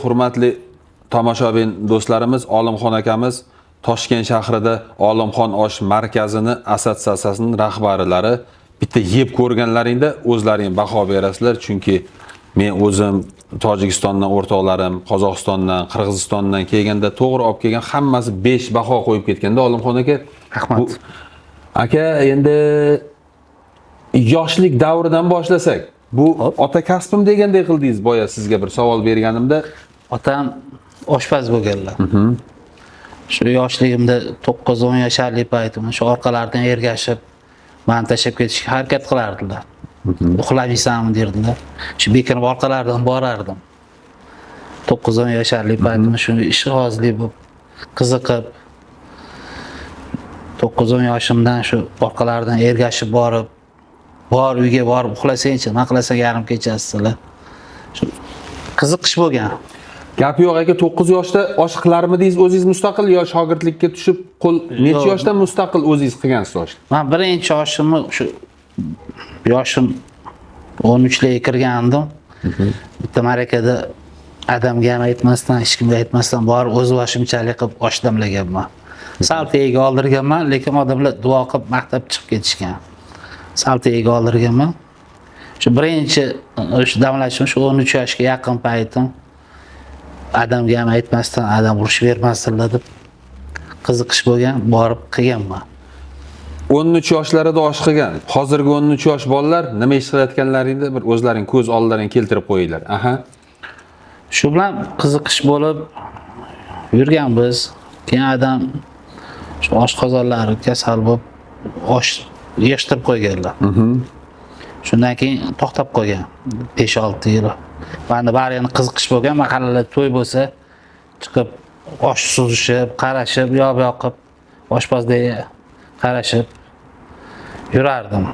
Hurmatli tomoshabin do'stlarimiz, Olimxon akamiz Toshkent shahrida Olimxon osh markazini assotsiatsiyasining rahbarlari. Bitta yeb ko'rganlaringda o'zlaring baho berasizlar, chunki men o'zim Tojikistondan o'rtoqlarim, Qozog'istondan, Qirg'izistondan kelganda to'g'ri olib kelgan, hammasi 5 baho qo'yib ketganda Olimxon aka. Rahmat. Aka, endi yoshlik davridan boshlasak, bu ota kasbim degandek qildingiz boya sizga bir savol berganimda. Otam oshpaz bo'lganlar. Shu yoshligimda 9-10 yasharlik paytim shu orqalaridan ergashib mani tashlab ketishga harakat qilardilar. Uxlamaysanmi derdilar. Shu bekinib orqalaridan borardim. 9-10 yasharlik paytim shu ishqibozlik bo'lib qiziqib 9-10 yoshimdan shu orqalaridan ergashib borib, bor uyga borib uxlasangchi, nima qilasan yarim kechasi. Shu qiziqish bo'lgan. Gap yo'q aka, 9 yoshda osh qilarmidingiz o'zingiz mustaqil yo shogirdlikka tushib qo'l necha yoshda mustaqil o'zingiz qilgansiz oshni? Men birinchi oshimni shu yoshim 13 larga kirgandim. Bitta ma'rakada adamga ham aytmasdan, hech kimga aytmasdan borib o'z boshimchalik qilib osh damlaganman. Sal tagiga oldirganman, lekin odamlar duo qilib maqtab chiqib ketishgan. Sal tagiga oldirganman. Shu birinchi shu damlashim shu 13 yoshga yaqin paytim. Adamga ham aytmasdan, adam urush bermasinlar deb qiziqish bo'lgan, borib qilganman. 13 yoshlarida osh qilgan. Hozirgi 13 yosh bolalar nima ish qilayotganlaringni bir o'zlaring ko'z oldilaringga keltirib qo'yinglar. Aha. Shu bilan qiziqish bo'lib yurganmiz. Keyin adam shu oshqozonlari kasal bo'lib osh yig'ishtirib qo'yganlar. Shundan keyin to'xtab qolgan 5-6 yil. Menda bari endi qiziqish bo'lgan, mahallalarda to'y bo'lsa chiqib osh suzishib, qarashib, yob yoqib, oshpazga qarashib yurardim.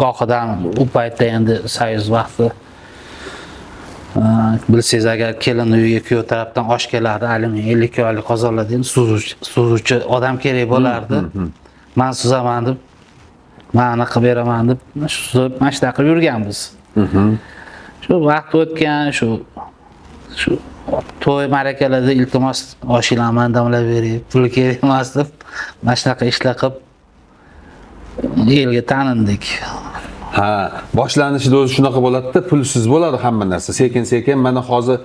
Gohidan u paytda endi soyuz vaqti bilsangiz agar kelin uyiga kuyov tarafdan osh kelardi, alyumin 52 oylik qozonlarda endi suzuvchi odam kerak bo'lardi. Men suzaman deb, men qilib beraman deb suzib, mana shunaqa qilib yurganmiz. Shu vaqt o'tgan, shu to'y ma'rakalarda iltimos oshinglarni man damlab bering, pul kerak emas deb mana shunaqa ishlar qilib elga tanindik. Ha, boshlanishida o'zi shunaqa bo'ladida, pulsiz bo'ladi hamma narsa. Sekin-sekin mana hozir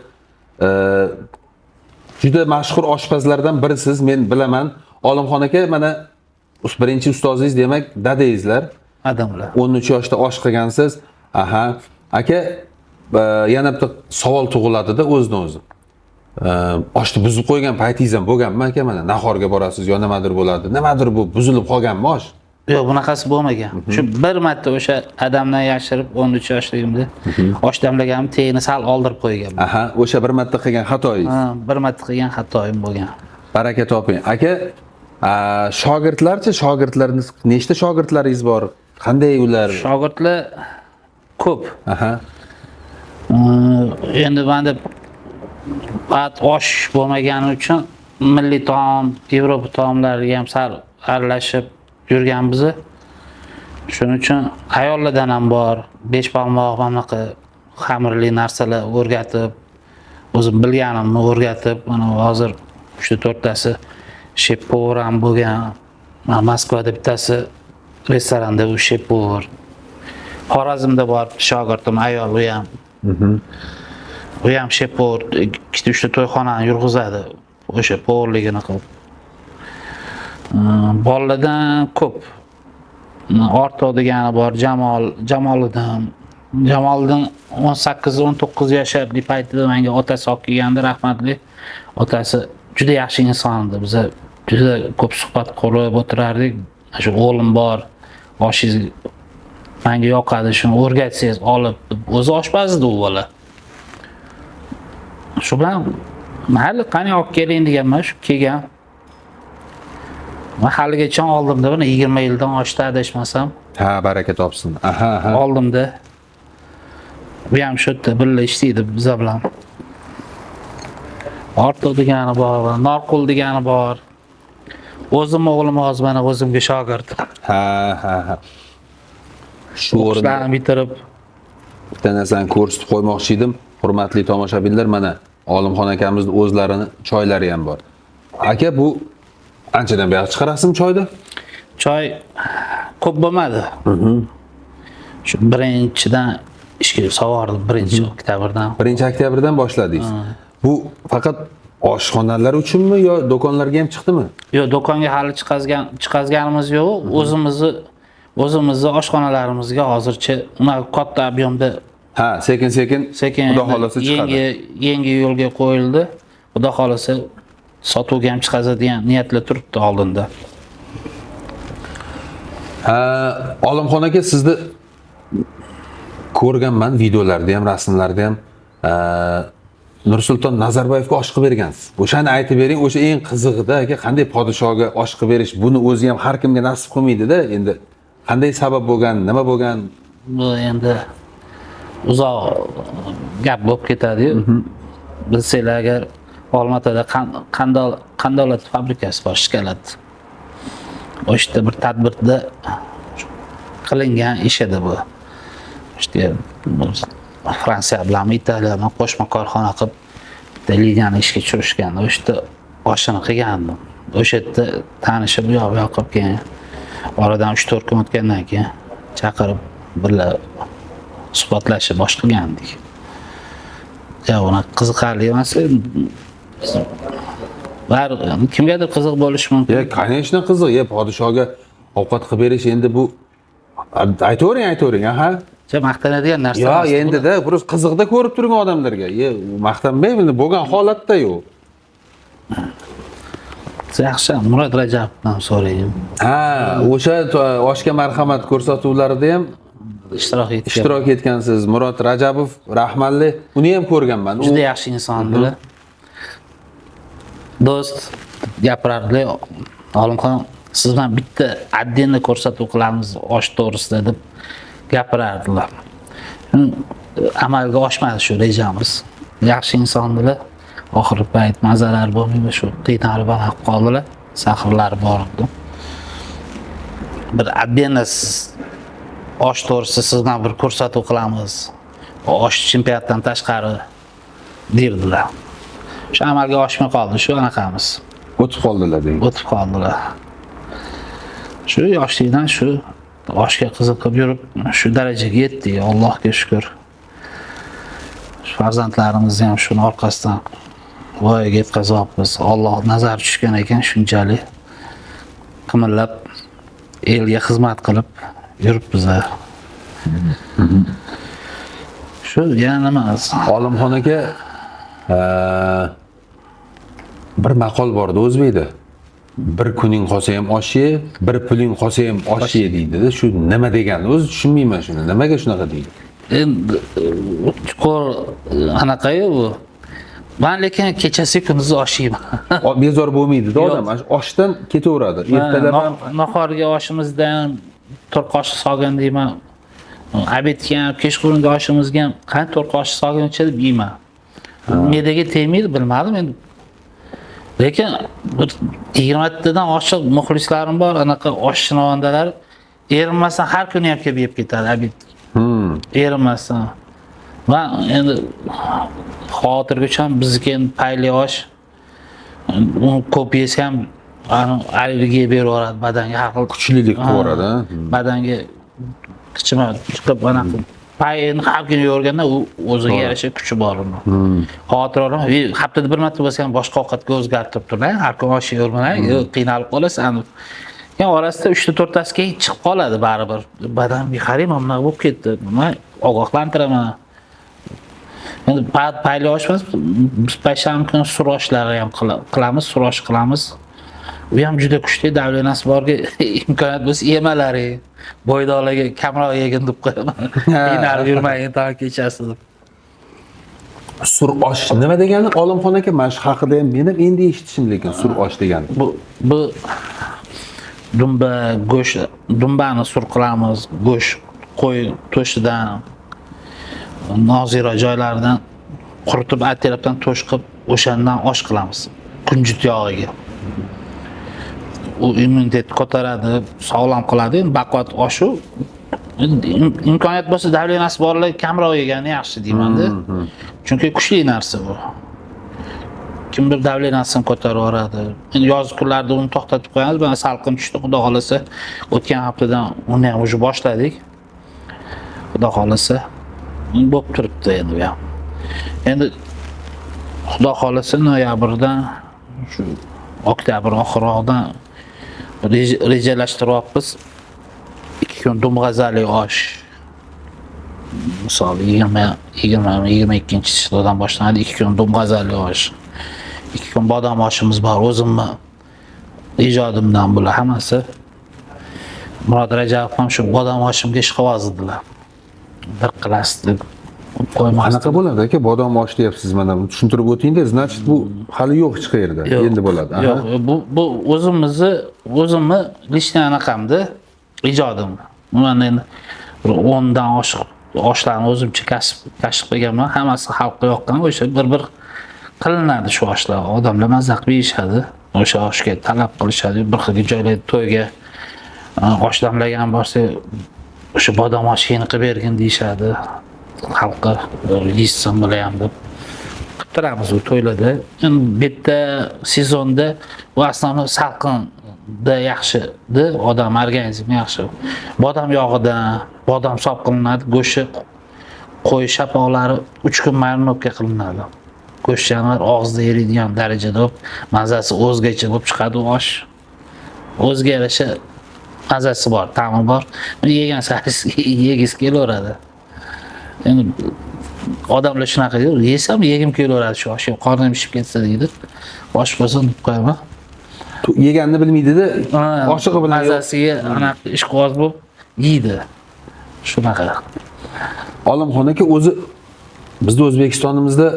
juda mashhur oshpazlardan birisiz, men bilaman. Olimxon aka, mana birinchi ustozingiz demak dadangizlar. Adamlar. 13 yoshda osh qilgansiz. Aha. Aka, yana bitta savol tug'iladida o'zidan o'zi. Oshni buzib qo'ygan paytingiz ham bo'lganmi aka? Mana nahorga borasiz yo nimadir bo'ladi. Nimadir bu buzilib qolganmi osh? Yo'q, bunaqasi bo'lmagan. Shu bir marta o'sha adamdan yashirib 13 yoshligimda osh damlaganim tagini sal oldirib qo'yganman. Aha, o'sha bir marta qilgan xatoyingiz. Ha, bir marta qilgan xatoyim bo'lgan. Baraka toping. Aka, shogirdlarchi, shogirdlarningiz nechta shogirdlaringiz bor? Qanday ular? Shogirdlar ko'p. Aha. Endi menda bat osh bo'lmagani uchun milliy taom, Yevropa taomlariga ham sal aralashib yurganmiz. Shuning uchun ayollardan ham bor, 5 barmoq mana bunaqa xamirli narsalar o'rgatib, o'zim bilganimni o'rgatib, mana hozir 3-4 tasi shef povar ham bo'lgan. Mana Moskvada bittasi restoranda u shef povar. Xorazmda bor shogirdim ayol, u ham. U ham shef povar, 2-3 ta to'yxonani yurg'izadi o'sha povarligini qilib. Bolalardan ko'p. Ortiq degani bor, Jamol, Jamoliddin. Jamoliddin 18-19 yasharli paytida menga otasi olib kelgandi, rahmatli. Otasi juda yaxshi inson edi. Biz juda ko'p suhbat qurib o'tirardik. Shu o'g'lim bor, oshingiz menga yoqadi, shuni o'rgatsangiz olib, o'zi oshpaz edi u bola. Shu bilan mayli qani olib keling deganman, shu kelgan. Men haligacha oldimda, buni 20 yildan oshdi adashmasam. Ha, baraka topsin. Aha, aha. Oldimda. Bu ham shu yerda birga ishlaydi biza bilan. Ortiq degani bor, Norqul degani bor. O'zim o'g'lim hozir mana o'zimga shogird. Ha, ha, ha. Shu o'rinda O'qishlarini bitirib bitta narsani ko'rsatib qo'ymoqchi edim. Hurmatli tomoshabinlar, mana Olimxon akamizni o'zlarini choylari ham bor. Aka, bu anchadan beri chiqarasizmi choyni? Choy ko'p bo'lmadi. Shu birinchidan ishga sovordim, 1 oktyabrdan. 1 oktyabrdan boshladingiz. Bu faqat oshxonalar uchunmi yo do'konlarga ham chiqdimi? Yo'q, do'konga hali chiqazganimiz yo'q. O'zimizni oshxonalarimizga hozircha unaqa katta объем da. Ha, sekin sekin, sekin Xudo xohlasa chiqadi. Yangi yo'lga qo'yildi. Xudo xohlasa, sotuvga ham chiqazadigan niyatlar turibdi oldinda. Ha, Olimxon aka, sizni ko'rganman videolarda ham, rasmlarda ham, Nursulton Nazarboyevga osh qilib bergansiz. O'shani aytib bering, o'sha eng qizig'ida aka, qanday podshoga osh qilib berish, buni o'zi ham har kimga nasib qilmaydi-da. Endi qanday sabab bo'lgan, nima bo'lgan? Bu endi uzoq gap bo'lib ketadi-yu. Bilsanglar agar, Olmaotada qandolat fabrikasi bor, shokolad. O'sha yerda bir tadbirda qilingan ish edi bu. İşte Fransiya bilan, Italiya bilan qo'shma korxona qilib bitta liniyani ishga tushirishgan. O'sha yerda oshini qilgandim. O'sha yerda tanishib, u yoq bu yoq qilib, keyin oradan 3-4 kun o'tgandan keyin chaqirib, birga suhbatlashib osh qilgandik. Ya, unaqa qiziqarli emas. Bari kimgadir qiziq bo'lishi mumkin. Ya, конечно, qiziq. Ya, podshoga ovqat qilib berish endi bu, aytavering, aytavering, aha. Ja, maqtanadigan narsa Yo, emas. Endi-da, просто qiziqda ko'rib turgan odamlarga. Ye, maqtanmayman, endi bo'lgan holatda yo'q. Yaxshi, Murod Rajabovdan so'rayman. Ha, o'sha oshga marhamat ko'rsatuvlarida ham ishtirok etgan. Ishtirok etgansiz. Murod Rajabov rahmatli, uni ham ko'rganman. Juda yaxshi insondilar. Do'st gapirardilar, Olimxon, siz bilan bitta отдельно ko'rsatuv qilamiz osh to'g'risida deb gapirardilar. Amalga oshmadi shu rejamiz. Yaxshi insondilar. Oxirgi payt mazalari bo'lmaydi, shu qiynalib anaqa qilib qoldilar. Sahrlari bor edi. Bir отдельно siz osh to'g'risida siz bilan bir ko'rsatuv qilamiz. Osh chempionatdan tashqari derdilar. Shu amalga oshmay qoldi, shu anaqamiz. O'tib qoldilar deng. O'tib qoldilar. Shu yoshlikdan shu oshga qiziqib yurib, shu darajaga yetdik, Allohga shukr. Shu farzandlarimizni ham shuni orqasidan voyaga yetkazyapmiz. Alloh nazar tushgan ekan, shunchalik qimillab elga xizmat qilib yuribmiz. Shu yana nima? Olimxon aka, bir maqol borda o'zbekda. Bir kuning qolsa ham osh ye, bir puling qolsa ham osh ye deydi-da. Shu nima degani? O'zi tushunmayman shuni. Nimaga shunaqa deydi? Endi chuqur anaqayu bu. Man lekin kechasi kunduzi osh yeyman. Bezor bo'lmaydi-da Yo'q. odam. Mana shu oshdan ketaveradi. Ertalab ham Nahorgi oshimizda ham 4 qoshiq solgin deyman. Обед ga ham, kechqurungi oshimizga ham qani 4 qoshiq solguncha deb yeyman. Me'daga tegmaydi, bilmadim endi. Lekin bir 20 tadan oshiq muxlislarim bor, anaqa osh shinavondalar erinmasdan har kuni ham kelib yeb ketadi обед. Erinmasdan. Va endi xavotirga tushaman, bizniki endi payli osh. Uni ko'p yesa ham allergiya berib yuboradi badanga har xil. Kuchlilik qilib yuboradi, ha? Badanga qichima chiqib anaqa payini har kuni yeyaverganda u o'ziga yarasha kuchi bor uni. Xavotir olaman. Haftada bir marta bo'lsa ham boshqa ovqatga o'zgartirib turmang. Har kun osh yeyavermang, qiynalib qolasan. Keyin orasida 3 ta 4 tasi keyin chiqib qoladi baribir. Badamga qarang, mana bunaqa bo'lib ketdi. Man ogohlantiraman. Endi payli osh emas, biz payshanba kuni sur oshlari ham qilamiz, sur osh qilamiz. U ham juda kuchli, давление si borga imkoniyat bo'lsa yemalaring. Bo'ydoqlarga kamroq yegin deb qo'yaman. Qiynalib yurmagin to kechasi deb. Sur osh nima degani Olimxon aka? Mana shu haqida ham men ham endi eshitishim, lekin sur osh degani. Bu dumba go'sht, dumbani sur qilamiz, go'sht qo'y to'shidan, nozira joylaridan quritib, ertalabdan to'sh qilib, o'shandan osh qilamiz. Kunjut yog'iga. U immunitetni ko'taradi, sog'lom qiladi. Endi baquvvat oshu. Endi imkoniyat bo'lsa, давление si borlar kamroq yegani yaxshi deymanda. Chunki kuchli narsa bu. Kimdir давления sini ko'tarib yuboradi. Endi yoz kunlarida uni to'xtatib qo'yamiz. Mana salqin tushdi, xudo xolasa. O'tgan haftadan uni ham уже boshladik. Xudo xolasa bo'lib turibdi endi bu ham. Endi xudo xolasa noyabrdan, shu oktyabr oxirroqdan rejalashtiryapmiz. 2 kun dumg'azali osh. Misol 20 20 22 число dan boshlanadi. 2 kun dumg'azali osh. 2 kun bodom oshimiz bor. O'zimni ijodimdan bular hammasi. Murod Rajabov ham shu bodom oshimga ishqiboz edilar. Bir qilasiz deb qo'ymasdi. Qanaqa bo'ladi aka? Bodom osh deyapsiz mana. Buni tushuntirib o'tingda. Значит, bu hali yo'q hech qayerda. Endi bo'ladi. Aha. Yo'q, bu o'zimizni, o'zimni личный anaqamda ijodim. Man endi bir 10 dan oshiq oshlarni o'zimcha kashf qilganman. Hammasi xalqqa yoqqan. O'sha bir-bir qilinadi shu oshlar. Odamlar mazza qilib yeyishadi. O'sha oshga talab qilishadi. Bir xil joylarda to'yga osh damlagan borsa, o'sha bodom oshini qilib bergin deyishadi. Xalqqa yeyishsin bular ham deb qilib turamiz u to'ylarda. Endi bu yerda sezonda bu основной salqinda yaxshida, odam organizmi yaxshi. Bodom yog'idan bodom sop qilinadi, go'shti qo'y shapoqlari 3 kun marinovka qilinadi. Go'sht jonivor og'izda eriydigan darajada bo'lib, mazasi o'zgacha bo'lib chiqadi u osh. O'ziga yarasha mazasi bor, ta'mi bor. Uni yegan sari yegisi kelaveradi. Endi odamlar shunaqa deydi, yesam yegim kelaveradi shu oshni, qornim shishib ketsa deydi. Osh bo'lsin deb qo'yaman. Yeganini bilmaydida, oshig'i bilan mazasiga anaqa ishqiboz bo'lib yeydi. Shunaqa. Olimxon aka, o'zi bizda O'zbekistonimizda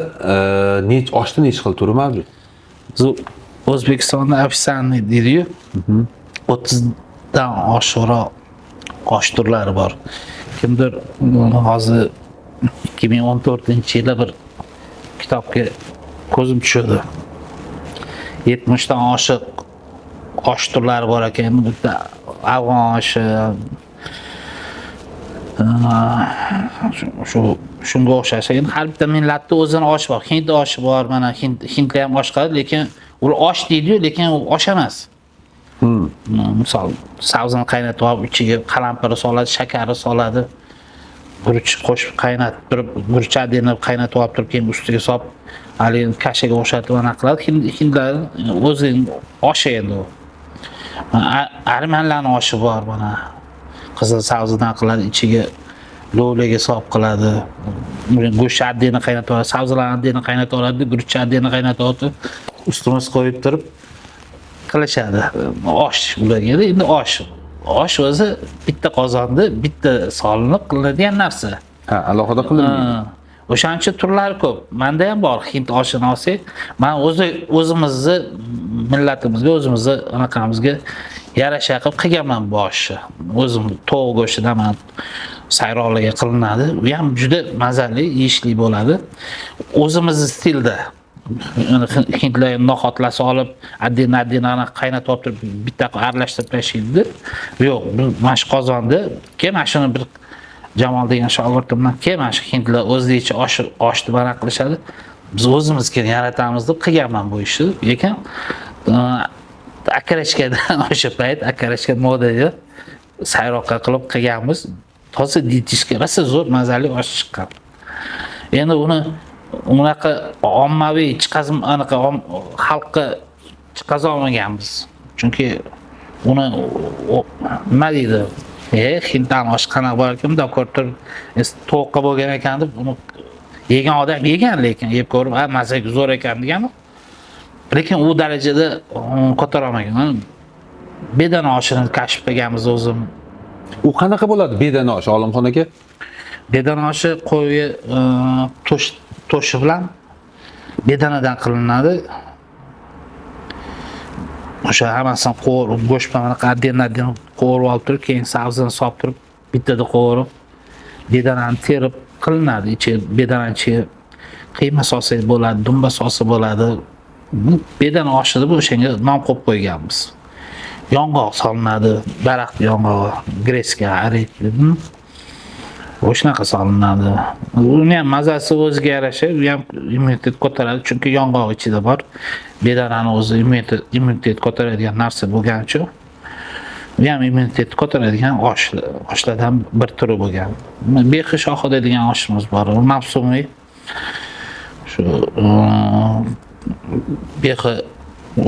oshda necha xil turi mavjud? Biz O'zbekistonda официальный deydi-yu. 30 dan oshiqroq osh turlari bor. Kimdir hozir 2014-yilda bir kitobga ko'zim tushdi. 70 dan oshiq osh turlari bor ekan. Bitta afg'on oshi, shu shunga o'xshash. Endi har bitta millatda o'zini oshi bor. Hind oshi bor, mana hindlar ham osh qiladi, lekin ular osh deydi-yu, lekin u osh emas. Misol, sabzini qaynatib olib, ichiga qalampiri soladi, shakari soladi. Guruch qo'shib qaynatib turib, guruch adini qaynatib olib turib, keyin ustiga solib, haligi kashaga o'xshatib anaqa qiladi. Hindlar o'zining oshi endi u. Armanlarning oshi bor mana. Qizil sabzidan qiladi, ichiga lo'liga solib qiladi. Go'sht adini qaynatib oladi, sabzilarni adini qaynatib oladi, guruch adini qaynatib olib, ustimiz qo'yib turib qilishadi. Osh ularga endi osh. Osh o'zi bitta qozonda bitta solinib qilinadigan narsa. Ha, alohida qilinmaydi. O'shaning uchun turlari ko'p. Menda ham bor hind oshini olsak, men o'zi o'zimizni millatimizga, o'zimizni anaqamizga yarasha qilib qilganman bu oshni. O'zim tovuq go'shtidan man sayroqlarga qilinadi. U ham juda mazali, yeyishli bo'ladi. O'zimizni stilda. Hindlar no'xatlar solib, adin-adin anaqa qaynatib olib turib, bitta qilib aralashtirib tashlaydi. Yo'q, mana shu qozonda keyin mana shuni bir Jamol degan shogirdimdan keyin mana shu hindlar o'zlaricha oshni bana qilishadi. Biz o'zimizga yaratamiz deb qilganman bu ishni. Lekin akarashkadan o'sha payt akarashka modaga sayroqqa qilib qilganmiz. Toza dietishga rosa zo'r mazali osh chiqqan. Endi uni unaqa ommaviy chiqazim anaqa xalqqa chiqaza olmaganmiz. Chunki uni nima deydi? Hinddan osh qanaqa bo'lar ekan, bundoq ko'rib turib, tovuqqa bo'lgan ekan deb uni yegan odam yegan, lekin yeb ko'rib, ha, mazasi zo'r ekan degan. Lekin u darajada ko'tara olmagan. Bedana oshini kashf qilganmiz o'zim. U qanaqa bo'ladi bedana oshi, Olimxon aka? Bedana oshi qo'yi to'shi bilan bedanadan qilinadi. O'sha hammasini qovurib, go'sht bilan anaqa adin-adin qovurib olib turib, keyin sabzini solib turib, bittada qovurib, bedanani terib qilinadi. Ichi bedanani ichiga qiyma sosi bo'ladi, dumba sosi bo'ladi. Bu bedana oshi deb o'shanga nom qo'yib qo'yganmiz. Yong'oq solinadi, daraxt yong'og'i, greska, arik. Shunaqa solinadi. Uni ham mazasi o'ziga yarasha, u ham immunitet ko'taradi, chunki yong'oq ichida bor. Bedanani o'zi immunitet ko'taradigan narsa bo'lgani uchun u ham immunitet ko'taradigan oshlardan bir turi bo'lgan. Bexi shoxida degan oshimiz bor. U mavsumiy. Shu bexi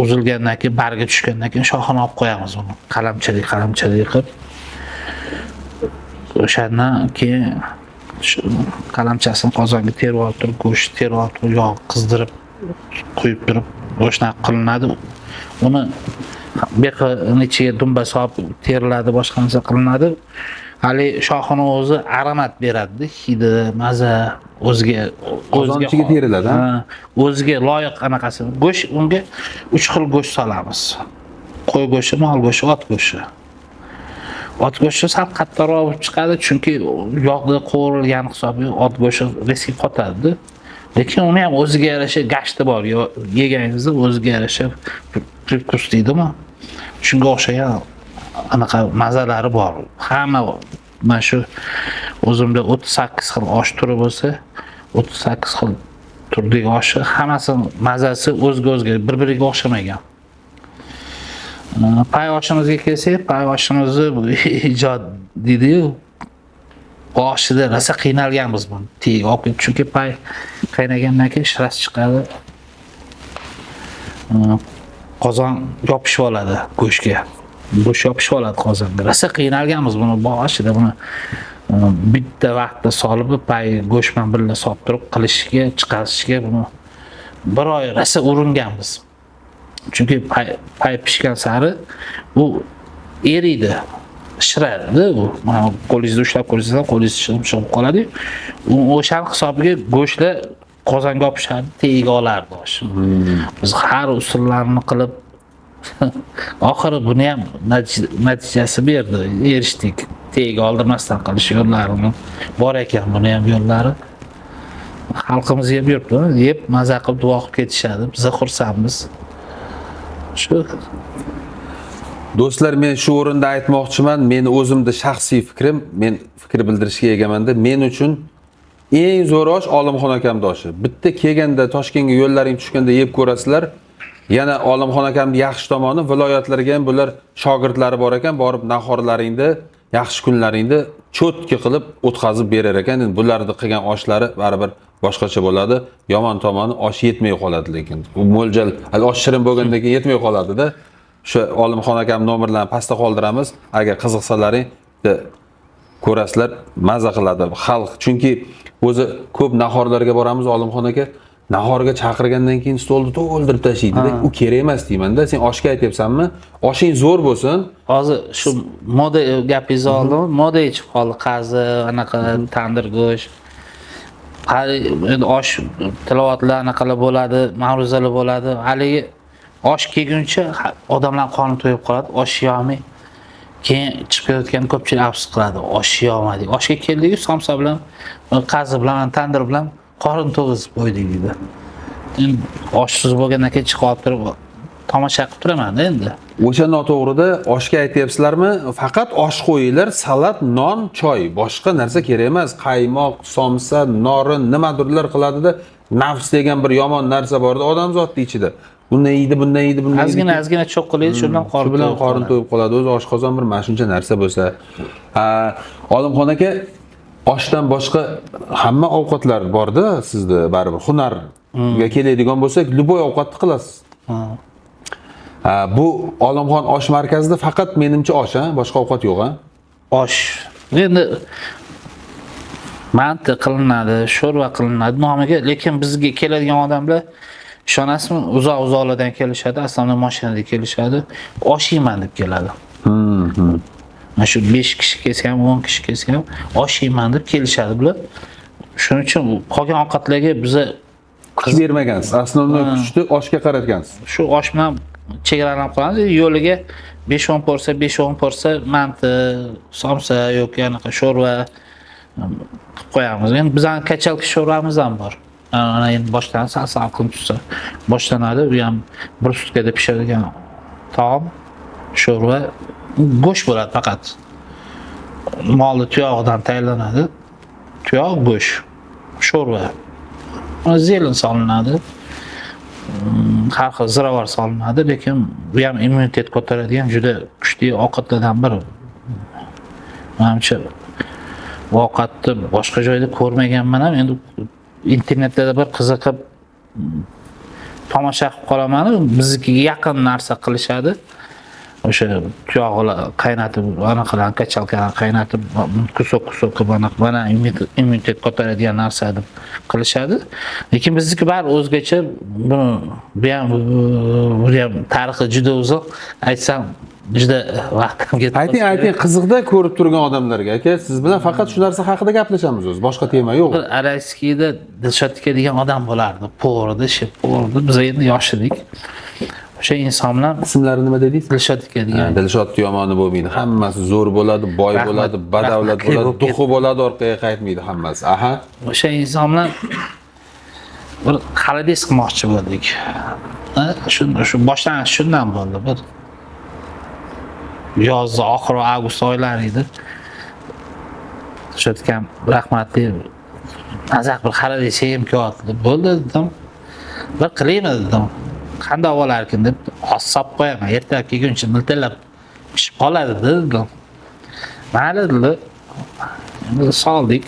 uzilgandan keyin, bargi tushgandan keyin shoxini olib qo'yamiz uni. Qalamchalik qalamchalik qilib. O'shandan keyin shu qalamchasini qozonga terib olib turib, go'sht terib olib turib, yog' qizdirib quyib turib, shunaqa qilinadi. Uni bexini ichiga dumba solib teriladi, boshqa narsa qilinadi. Hali shoxini o'zi aromat beradi, hidi, maza o'ziga Qozon ichiga teriladi, ha? Ha, o'ziga loyiq anaqasi. Go'sht, unga 3 xil go'sht solamiz. Qo'y go'shti, mol go'shti, ot go'shti. Ot go'shti sal qattiqroq bo'lib chiqadi, chunki yog'da qovurilgan hisobiga ot go'shti riski qotadi. Lekin uni ham o'ziga yarasha gashti bor. Yeganingizda o'ziga yarasha привкус deydimi? Shunga o'xshagan anaqa mazalari bor. Hamma mana shu o'zimda 38 xil osh turi bo'lsa, 38 xil turdagi oshi hammasi mazasi o'zga-o'zga, bir-biriga o'xshamagan. Pay oshimizga kelsak, pay oshimizni bu ijod deydi-yu. Boshida rosa qiynalganmiz buni. Teg olib kelib, chunki pay qaynagandan keyin shirasi chiqadi. Qozon yopishib oladi go'shtga. Go'sht yopishib oladi qozonga. Rosa qiynalganmiz buni boshida, buni bitta vaqtda solib, pay go'sht bilan birga solib turib qilishga, chiqarishga buni bir oy rosa uringanmiz. Chunki pay pishgan sari u eriydi, shiradi u. Mana qo'lingizda ushlab ko'rsangiz ham qo'lingiz shirib chiqib qoladi. U o'shan hisobiga go'shtlar qozonga yopishadi, tagiga olardi osh. Biz har usullarni qilib oxiri buni ham natijasi berdi, erishdik. Tagiga oldirmasdan qilish yo'llarini bor ekan, buni ham yo'llari. Xalqimiz yeb yuribdi, yeb maza qilib duo qilib ketishadi. Biz xursandmiz. Shu Do'stlar, men shu o'rinda aytmoqchiman, meni o'zimda shaxsiy fikrim, men fikr bildirishga egamanda, men uchun eng zo'r osh Olimxon akamning oshi. Bitta kelganda Toshkentga yo'llaring tushganda yeb ko'rasizlar. Yana Olimxon akamning yaxshi tomoni, viloyatlarga ham bular shogirdlari bor ekan, borib nahorlaringni, yaxshi kunlaringni cho'tki qilib o'tkazib berar ekan. Endi bularni qilgan oshlari baribir boshqacha bo'ladi. Yomon tomoni osh yetmay qoladi lekin. U mo'ljal, hali osh shirin bo'lgandan keyin yetmay qoladi-da. O'sha Olimxon akam nomerlarini pastda qoldiramiz. Agar qiziqsalaring, bitta ko'rasizlar, maza qiladi xalq. Chunki o'zi ko'p nahorlarga boramiz Olimxon aka. Nahorga chaqirgandan keyin stolni to'ldirib tashlaydi-da. U kerak emas deyman-da. Sen oshga aytyapsanmi? Oshing zo'r bo'lsin. Hozir shu moda gapingizni oldim. Moda chiqib qoldi, qazi, anaqa tandir go'sht. Hali endi osh tilovatlar anaqalar bo'ladi, ma'ruzalar bo'ladi. Haligi osh kelguncha odamlar qorni to'yib qoladi, osh yeyolmay. Keyin chiqib kelayotganda ko'pchilik afsus qiladi, osh yeyolmadik. Oshga keldik, somsa bilan, qazi bilan, tandir bilan qorin to'g'izib qo'ydik deydi. Endi oshsiz bo'lgandan keyin chiqib olib turib tomosha qilib turaman endi. O'sha noto'g'rida oshga aytyapsizlarmi? Faqat osh qo'yinglar, salat, non, choy, boshqa narsa kerak emas. Qaymoq, somsa, norin, nimadirlar qiladida. Nafs degan bir yomon narsa borda odamzotning ichida. Bundan yeydi, bundan yeydi, bundan yeydi. Ozgina ozgina cho'qqilaydi, shu bilan qorin Shu bilan to'yib qorin qoladi. to'yib qoladi. O'zi oshqozon bir mana shuncha narsa bo'lsa. Olimxon aka, oshdan boshqa hamma ovqatlar borda sizda baribir hunarga keladigan bo'lsak, любой ovqatni qilasiz. Bu Olimxon osh markazida faqat menimcha osh, ha? Boshqa ovqat yo'q, ha? Osh. Endi manti qilinadi, sho'rva qilinadi nomiga, lekin bizga keladigan odamlar ishonasizmi, uzoq-uzoqlardan kelishadi, aslida mashinada kelishadi, osh yeyman deb keladi. Mana shu 5 kishi kelsa ham, 10 kishi kelsa ham osh yeyman deb kelishadi bular. Shuning uchun qolgan ovqatlarga biza Kuch bermagansiz. Основной kuchni oshga qaratgansiz. Shu osh bilan chegaralanib qolamiz. Yo'liga 5-10 porsiya, 5-10 porsiya manti, somsa yoki anaqa sho'rva qilib qo'yamiz. Endi bizning качалка sho'rvamiz ham bor. Ana endi boshlansa, sal salqin tushsa boshlanadi. U ham bir sutkada pishadigan taom, sho'rva, go'sht bo'ladi faqat. Molni tuyog'idan tayyorlanadi. Tuyoq, go'sht, sho'rva. Зелень solinadi. Har xil ziravar solinadi, lekin bu ham immunitet ko'taradigan juda kuchli ovqatlardan biri. Manimcha bu ovqatni boshqa joyda ko'rmaganman ham, endi internetda bir qiziqib tomosha qilib qolaman, biznikiga yaqin narsa qilishadi. O'sha tuyog'ini qaynatib, anaqalarni, качалка ni qaynatib, кусок кусок qilib, anaqa mana immunitet ko'taradigan narsa deb qilishadi. Lekin bizniki bari o'zgacha. Buni bu ham tarixi juda uzoq. Aytsam juda vaqtim ketib Ayting, ayting, qiziqda ko'rib turgan odamlarga, aka, siz bilan faqat shu narsa haqida gaplashamiz o'zi, boshqa tema yo'q. Bir Aralskiyda Dilshod aka degan odam bo'lardi. Повар edi, шеф повар edi. Biz endi yosh edik. O'sha inson bilan Ismlari nima dedingiz? Dilshod aka degan. Dilshod yomoni bo'lmaydi. Hammasi zo'r bo'ladi, boy bo'ladi, badavlat Rahmatli bo'ladi, bo'lib дух i bo'ladi, orqaga qaytmaydi hammasi. Aha. O'sha inson bilan bir холодец qilmoqchi bo'ldik. Shu boshlanish shundan bo'ldi. Bir yozni oxiri, avgust oylari edi. Dilshod akam rahmatli mazaq bir холодец yegim kelyapti. Bo'ldi dedim. Bir qilaymi dedim. Qanday bo'larkin deb hozir solib qo'yaman. Ertalab kelguncha miltillab pishib qoladi dedim. Mayli dedi. Endi soldik.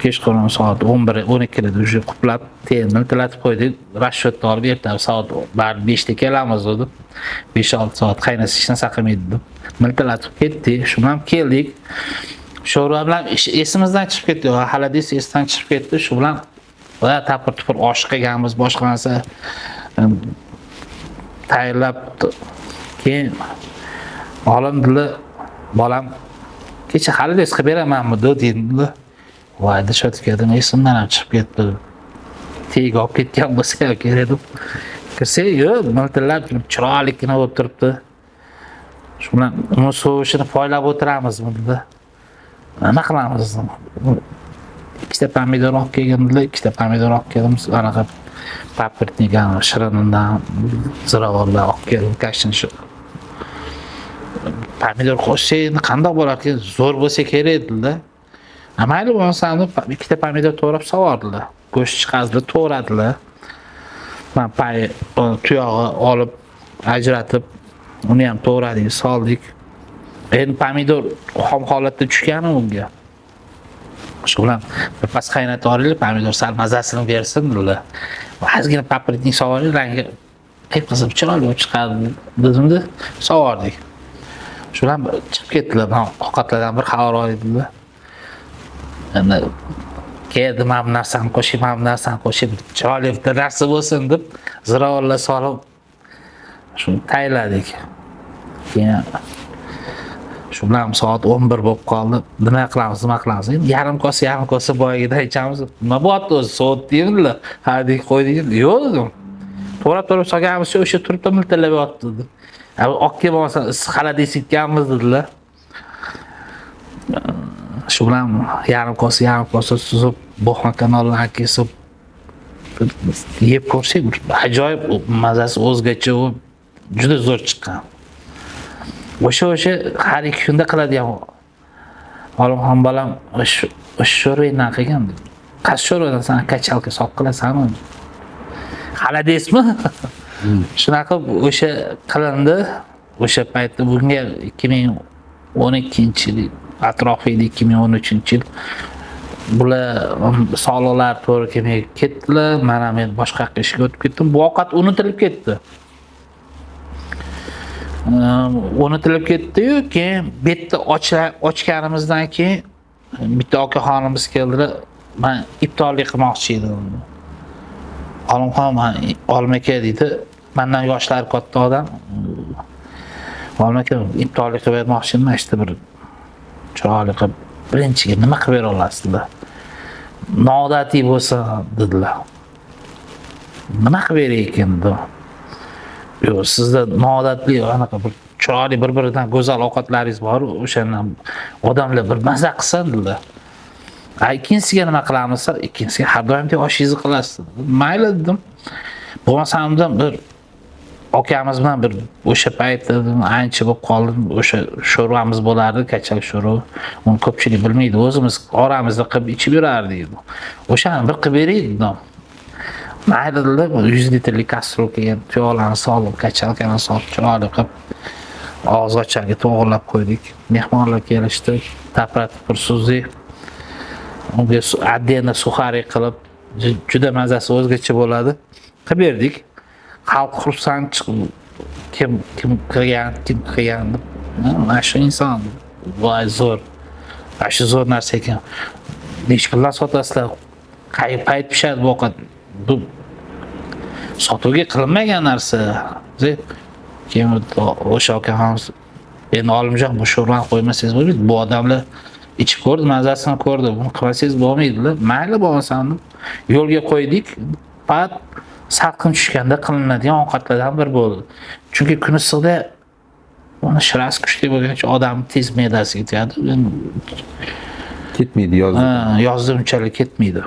Kechqurun soat 11, 12da уже quplab, keyin miltillatib qo'ydik. Расчет ni olib ertalab soat baribir 5 da kelamiz dedim. 5-6 soat qaynasa hech narsa qilmaydi deb. Miltillatib ketdik. Shu bilan keldik. Sho'rva bilan esimizdan chiqib ketdi. Холодец esdan chiqib ketdi. Shu bilan va tapir-tupur osh qilganmiz, boshqa narsa tayyorlab, keyin olim dedilar, bolam kecha холодец qilib beramanmi dedilar. Voy Dilshod aka dedim, esimdan ham chiqib ketdi. Tegi olib ketgan bo'lsa ham kerak deb. Kirsak, yo'q, miltillab chiroylikkina bo'lib turibdi. Shu bilan uni sovishini poylab o'tiramizmi dedi. Nima qilamiz? Ikkita pomidor olib kelgin dedilar, ikkita pomidor olib keldim. Anaqa папоротник shirinidan ziravorlar olib keldim, kashini shu. Pomidor qo'shsak endi qandoq bo'larkan, zo'r bo'lsa kerak dedilar. Mayli bo'lmasa deb ikkita pomidor to'g'rab sovordilar. Go'sht chiqazdilar, to'g'radilar. Man pay tuyog'i olib ajratib, uni ham to'g'radik, soldik. Endi pomidor xom holatda tushgani unga. Shu bilan birpas qaynatib olaylik, pomidor sal mazasini bersin dedilar. Ozgina папоротник solib, rangi qip-qizil chiroyli bo'lib chiqadi dedimda, sovordik. Shu bilan chiqib ketdilar, man ovqatlardan bir xabar olay dedilar. Endi keldi, mana bu narsani qo'shib, mana bu narsani qo'shib, chiroyli bitta narsa bo'lsin deb ziravorlar solib shuni tayyorladik. Keyin shu bilan soat 11 bo'lib qoldi. Nima qilamiz, nima qilamiz? Endi yarim kosa, yarim kosa boyagidan ichamiz. Nima bo'lyapti o'zi? Sovutdingmi? Ha, deb qo'ydik. Yo'q dedim. To'g'rab-to'g'rab solganmiz, o'sha turibdi miltillab yotibdi dedim. Olib kelib bo'lmasa issiq холодец etganmiz dedilar. Shu bilan yarim kosa, yarim kosa suzib, буханка nonlarni kesib yeb ko'rsak, ajoyib mazasi o'zgacha bo'lib, juda zo'r chiqqan. O'sha har ikki kunda qiladigan Olimxon bolam o'sha sho'rvadan qilgan. Qaysi sho'rvadan san качалка solib qilasanmi? Холодец mi? Shunaqa o'sha qilindi. O'sha paytda bunga 2012-yil atrofi edi, 2013-yil. Bular sog'liqlari to'g'ri kelmay ketdilar. Men ham endi boshqa yoqqa ishga o'tib ketdim. Bu ovqat unutilib ketdi. Unutilib ketdi-yu, keyin bu yerda ochganimizdan keyin bitta okaxonimiz keldilar. Men iftorlik qilmoqchi edim. Olimxon, man Olim aka deydi, mendan yoshlari katta odam. Olim aka iftorlik qilib bermoqchi edim, mana shu bir chiroyli qilib birinchiga nima qilib bera olasiz dedilar. Noodatiy bo'lsa dedilar. Nima qilib beray ekan dedim. Yo'q, sizda noodatiy anaqa bir chiroyli bir-biridan go'zal ovqatlaringiz bor, o'shandan odamlar bir maza qilsin dedilar. A ikkinchisiga nima qilamiz? Ikkinchisiga har doimdek oshingizni qilasiz. Mayli dedim. Bo'lmasam dedim, bir Akamiz bilan bir o'sha paytda ancha bo'lib qoldi. O'sha sho'rvamiz bo'lardi, kachak sho'rva. Uni ko'pchilik bilmaydi. O'zimiz oramizda qilib ichib yurardik. O'shani bir qilib beray dedim. Mayli dedilar, 100 litrlik kastrulkaga tuyoqlarni solib, kachalkani solib, chiroyli qilib og'iz ocharga to'g'irlab qo'ydik. Mehmonlar kelishdi, tapratib bir suzdik. Unga отдельно сухари qilib, juda mazasi o'zgacha bo'ladi. Qilib berdik. Xalq xursand chiqib, kim kim qilgan, kim qilgan deb. Mana shu inson, voy zo'r. Mana shu zo'r narsa ekan. Nechi puldan sotasizlar? Qay payt pishadi bu ovqat? Bu sotuvga qilinmagan narsa. Keyin o'sha akamiz, endi Olimjon, bu sho'rvani qo'ymasangiz bo'lmaydi. Bu odamlar ichib ko'rdi, mazasini ko'rdi. Buni qilmasangiz bo'lmaydi. Mayli bo'lmasam deb yo'lga qo'ydik. Pat salqin tushganda qilinadigan ovqatlardan bir bo'ldi. Chunki kun issiqda uni shirasi kuchli bo'lgancha odam tez me'dasiga tegadi. Ketmaydi yozda. Ha, yozda unchalik ketmaydi.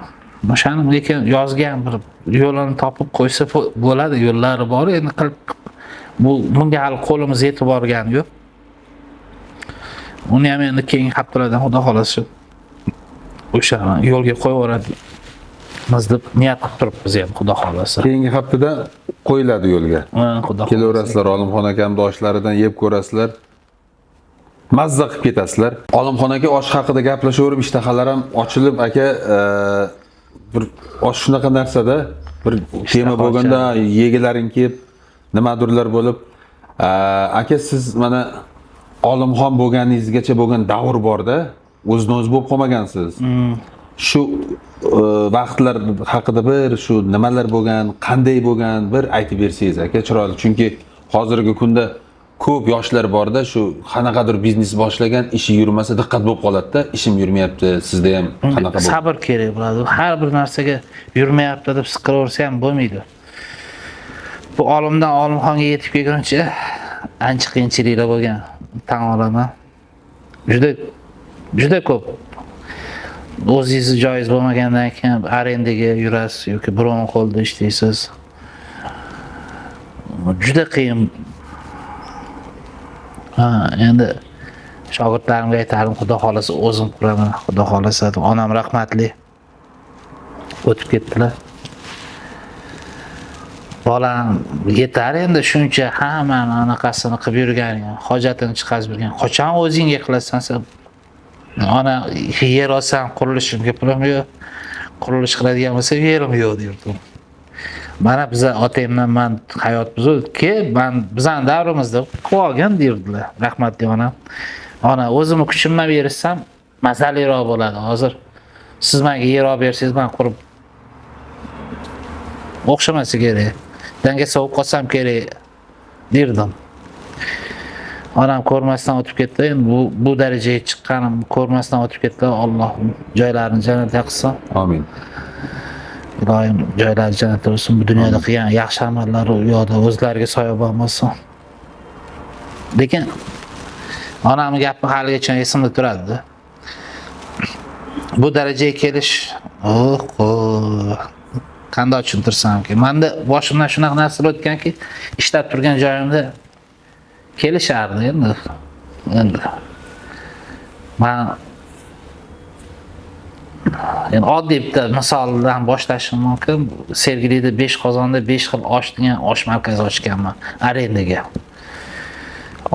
O'shani lekin yozga ham bir yo'lini topib qo'ysa bo'ladi, yo'llari bor. Endi qilib bunga hali qo'limiz yetib borgani yo'q. Uni ham endi keyingi haftalardan xudo xolasa o'sha yo'lga qo'yib yuboramiz deb niyat qilib turibmiz ham, xudo xolasa. Keyingi haftada qo'yiladi yo'lga. Ha, xudo xolasa. Kelaverasizlar, Olimxon akamning oshlaridan yeb ko'rasizlar. Mazza qilib ketasizlar. Olimxon aka, osh haqida gaplashaverib ishtahalar ham ochilib aka, bir osh shunaqa narsada bir tema bo'lganda yegilaring kelib nimadirlar bo'lib, aka siz mana Olimxon bo'lganingizgacha bo'lgan davr borda, o'zini o'zi bo'lib qolmagansiz. Shu vaqtlar haqida bir shu nimalar bo'lgan, qanday bo'lgan bir aytib bersangiz aka chiroyli. Chunki hozirgi kunda ko'p yoshlar borda, shu qanaqadir biznes boshlagan, ishi yurmasa diqqat bo'lib qoladi-da, ishim yurmayapti, sizda ham qanaqa bo'ldi? Sabr kerak bo'ladi. Har bir narsaga yurmayapti deb siqilaversa ham bo'lmaydi. Bu olimdan Olimxonga yetib kelguncha ancha qiyinchiliklar bo'lgan, tan olaman. Juda juda ko'p. O'zingizni joyingiz bo'lmagandan keyin arendaga yurasiz yoki birovning qo'lida ishlaysiz. Juda qiyin. Ha, endi shogirdlarimga aytardim, xudo xolasa o'zim quraman, xudo xolasa. Onam rahmatli o'tib ketdilar. Bolam yetar endi shuncha hammani anaqasini qilib yurgan, hojatini chiqarib yurgan. Qachon o'zingga qilasan sen? Ona yer olsam qurilishimga pulim yo'q. Qurilish qiladigan bo'lsa yerim yo'q derdim. Mana biza otamdan man hayot buzildi, man bizani davrimizda qilib olgin derdilar. Rahmatli onam. Ona o'zimni kuchimdan berishsam mazaliroq bo'ladi. Hozir siz menga yer olib bersangiz men qurib o'xshamasa kerak. Dangasa bo'lib qolsam kerak derdim. Onam ko'rmasdan o'tib ketdi. Endi bu darajaga chiqqanim ko'rmasdan o'tib ketdi. Alloh joylarini jannatga qilsin. Amin. Iloyim joylari jannatda bo'lsin. Bu dunyoda qilgan yaxshi amallari u yoqda o'zlariga soyabon bo'lsin. Lekin onamning gapi haligacha esimda turadi. Bu darajaga kelish, qanday tushuntirsamki, menda boshimdan shunaqa narsalar o'tganki, ishlab turgan joyimda kelishardi endi. Endi man endi oddiy bitta misoldan boshlashim mumkin. Sergelida 5 qozonda 5 xil osh degan osh markazi ochganman arendaga.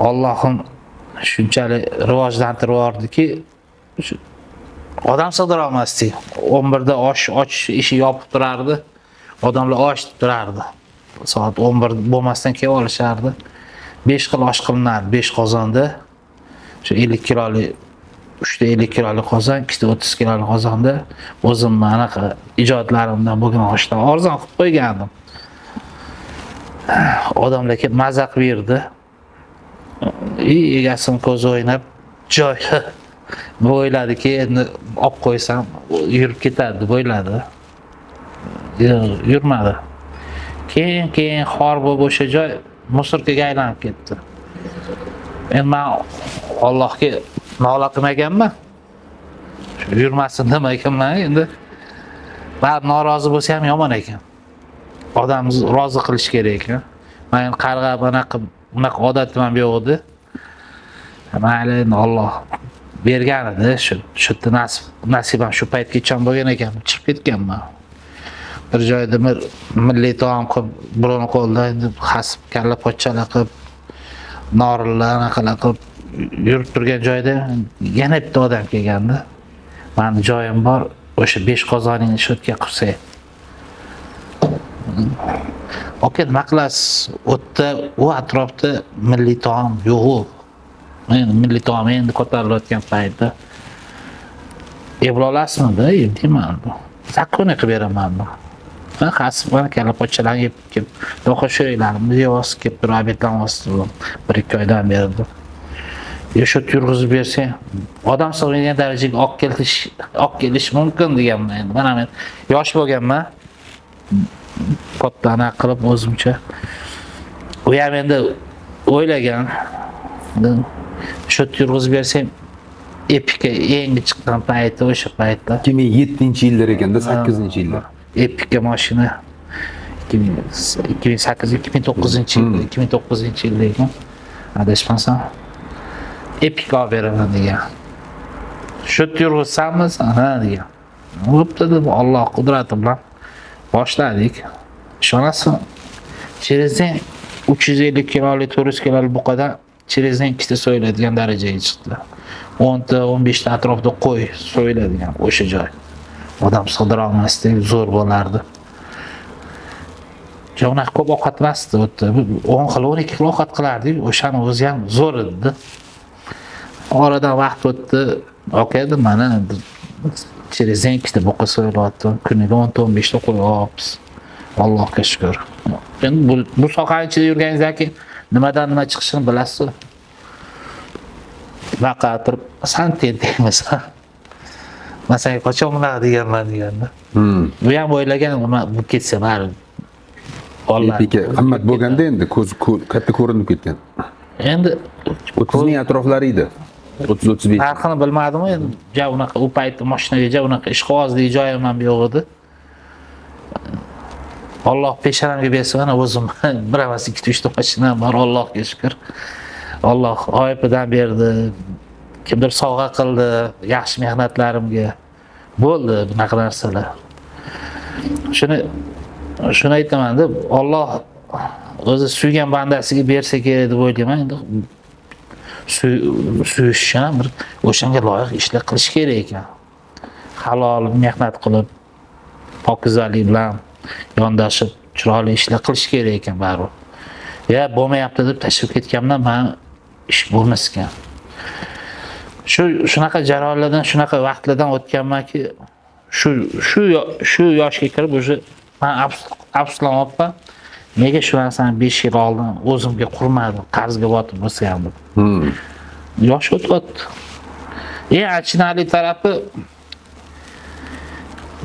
Allohim shunchalik rivojlantirib yubordiki, odam sig'dira olmasdik. 11 da osh ochish ishi yopib turardi. Odamlar osh deb turardi. Soat 11 bo'lmasdan kelib olishardi. 5 xil osh qilinardi 5 qozonda. Shu 50 kilolik, 3 ta 50 kilolik qozon, 2 ta 30 kilolik qozonda o'zimni anaqa ijodlarimdan bo'lgan oshdan arzon qilib qo'ygandim. Odamlar kelib maza qilib yerdi. Egasini ko'zi o'ynab joy bu o'yladiki, endi olib qo'ysam yurib ketadi deb o'yladi. Yurmadi. Keyin xor bo'lib o'sha joy musorkaga aylanib ketdi. Endi men Allohga nola qilmaganman. Shu yurmasin demaganman endi. Ba'zi norozi bo'lsa ham yomon ekan. Odamni rozi qilish kerak ekan. Men qarg'ab anaqa unaqa odatim ham yo'q edi. Mayli, endi Alloh bergan edi, shu yerda nasibam shu paytgacha bo'lgan ekan, chiqib ketganman. Bir joyda bir milliy taom qilib, birovni qo'lida endi hasib kalla pochchalar qilib, norinlar anaqalar qilib yurib turgan joyda yana bitta odam kelgandi. Mani joyim bor, o'sha 5 qozoningni shu yerga qursak. Aka, nima qilasiz? U yerda, u atrofda milliy taom yo'q. Endi milliy taom endi ko'tarilayotgan paytda eblolasizmi? Deyman. Zakoni qilib beraman. Ha, hasib mana kalla pochchalarni yeb kelib, do'qa sho'ylarimni yeyapsiz, kelib turib obedlanyapsiz, 1-2 oydan beri. Shu yurg'izib bersang, odam sig'maydigan darajaga olib kelish mumkin deganman endi. Mana men yosh bo'lganman. Katta anaqa qilib o'zimcha. U ham endi o'ylagan. Shu yurg'izib bersang, Epika yangi chiqqan payti, o'sha paytda. 2007-yillar ekanda, 8-yillar. Epika mashina 2008, 2009 yil, 2009 yilda ekan. Adashmasam. Epika olib beraman degan. Shu yurg'izsanmiz? Ha degan. Bo'pti deb Alloh qudrati bilan boshladik. Ishonasizmi? Через день 350 kilolik, 400 kilolik buqadan через день ikkita so'yiladigan darajaga chiqdi. 10 ta, 15 ta atrofida qo'y so'yiladigan o'sha joy. Odam sig'dira olmasdik, zo'r bo'lardi. Unaqa ko'p ovqat emasdi u yerda. 10 xil, 12 xil ovqat qilardik, o'shani o'zi ham zo'r edi. Oradan vaqt o'tdi. Aka dedim, mana через день ikkita buqa so'yilyapti. Kuniga 10 ta, 15 ta qo'y olyapmiz. Allohga shukr. Endi bu sohani ichida yurganingizdan keyin nimadan nima chiqishini bilasiz. Bunaqa turib, san tentakmisan. Man senga qachon bunaqa deganman deganda. Bu ham o'ylagan, bu ketsa baribir. Epika qimmat bo'lganda endi ko'z katta ko'rinib ketgan. Endi 30 ming atroflari edi. 30-35. Narxini bilmadim endi, ja unaqa u paytda mashinaga ja unaqa ishqibozlik joyim ham yo'q edi. Alloh peshonamga bersa, mana o'zim bir emas, ikkita, uchta mashinam bor, Allohga shukr. Alloh OIPdan berdi, kimdir sovg'a qildi, yaxshi mehnatlarimga. Bo'ldi bunaqa narsalar. Shuni aytaman deb, Alloh o'zi suygan bandasiga bersa kerak deb o'ylayman. Endi suyish ham bir o'shanga loyiq ishlar qilish kerak ekan. Halol mehnat qilib, pokizalik bilan yondashib, chiroyli ishlar qilish kerak ekan baribir. Ya bo'lmayapti deb tashlab ketganimdan men ish bo'lmas ekan. Shunaqa jarayonlardan, shunaqa vaqtlardan o'tganmanki, shu yoshga kirib o'sha men afsuslanyapman. Nega shu narsani 5 yil oldin o'zimga qurmadim, qarzga botib bo'lsa ham deb. Yosh o'tyapti. Eng achinarli tarafi,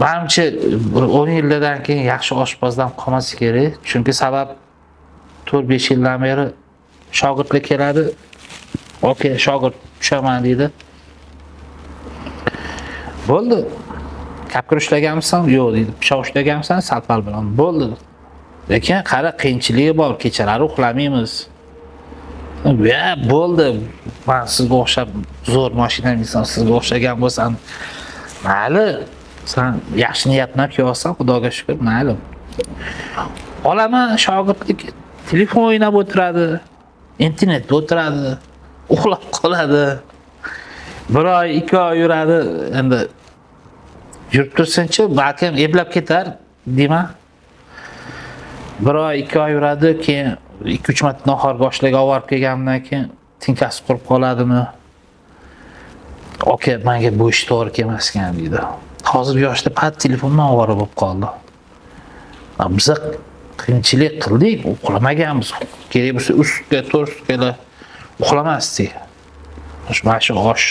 manimcha bir 10 yildan keyin yaxshi oshpazdan qolmasa kerak. Chunki sabab 4-5 yildan beri shogirdlar keladi. Okey, shogird tushaman deydi. Bo'ldi. Kapkir ushlaganmisan? Yo'q deydi. Pichoq ushlaganmisan? Sal-pal bilan. Bo'ldi. Lekin qara, qiyinchiligi bor, kechalari uxlamaymiz. Ya bo'ldi. Men sizga o'xshab zo'r mashina minsam, sizga o'xshagan bo'lsam, mayli, sen yaxshi niyat bilan kelyapsan, Xudoga shukr, mayli. Olaman shogirdlik, telefon o'ynab o'tiradi, internetda o'tiradi, uxlab qoladi. 1 oy, 2 oy yuradi, endi yurib tursinchi, balkim eplab ketar deyman. 1 oy, 2 oy yuradi, keyin 2-3 marta nahorga oshlarga olib borib kelganimdan keyin tinkasi qurib qoladimi? Aka, menga bu ish to'g'ri kelmas ekan deydi. Hozir yoshda pat telefondan ovora bo'lib qoldi. Biz qiyinchilik qildik, uxlamaganmiz. Kerak bo'lsa 3 sutka, 4 sutkalar uxlamasdik. Mana shu osh,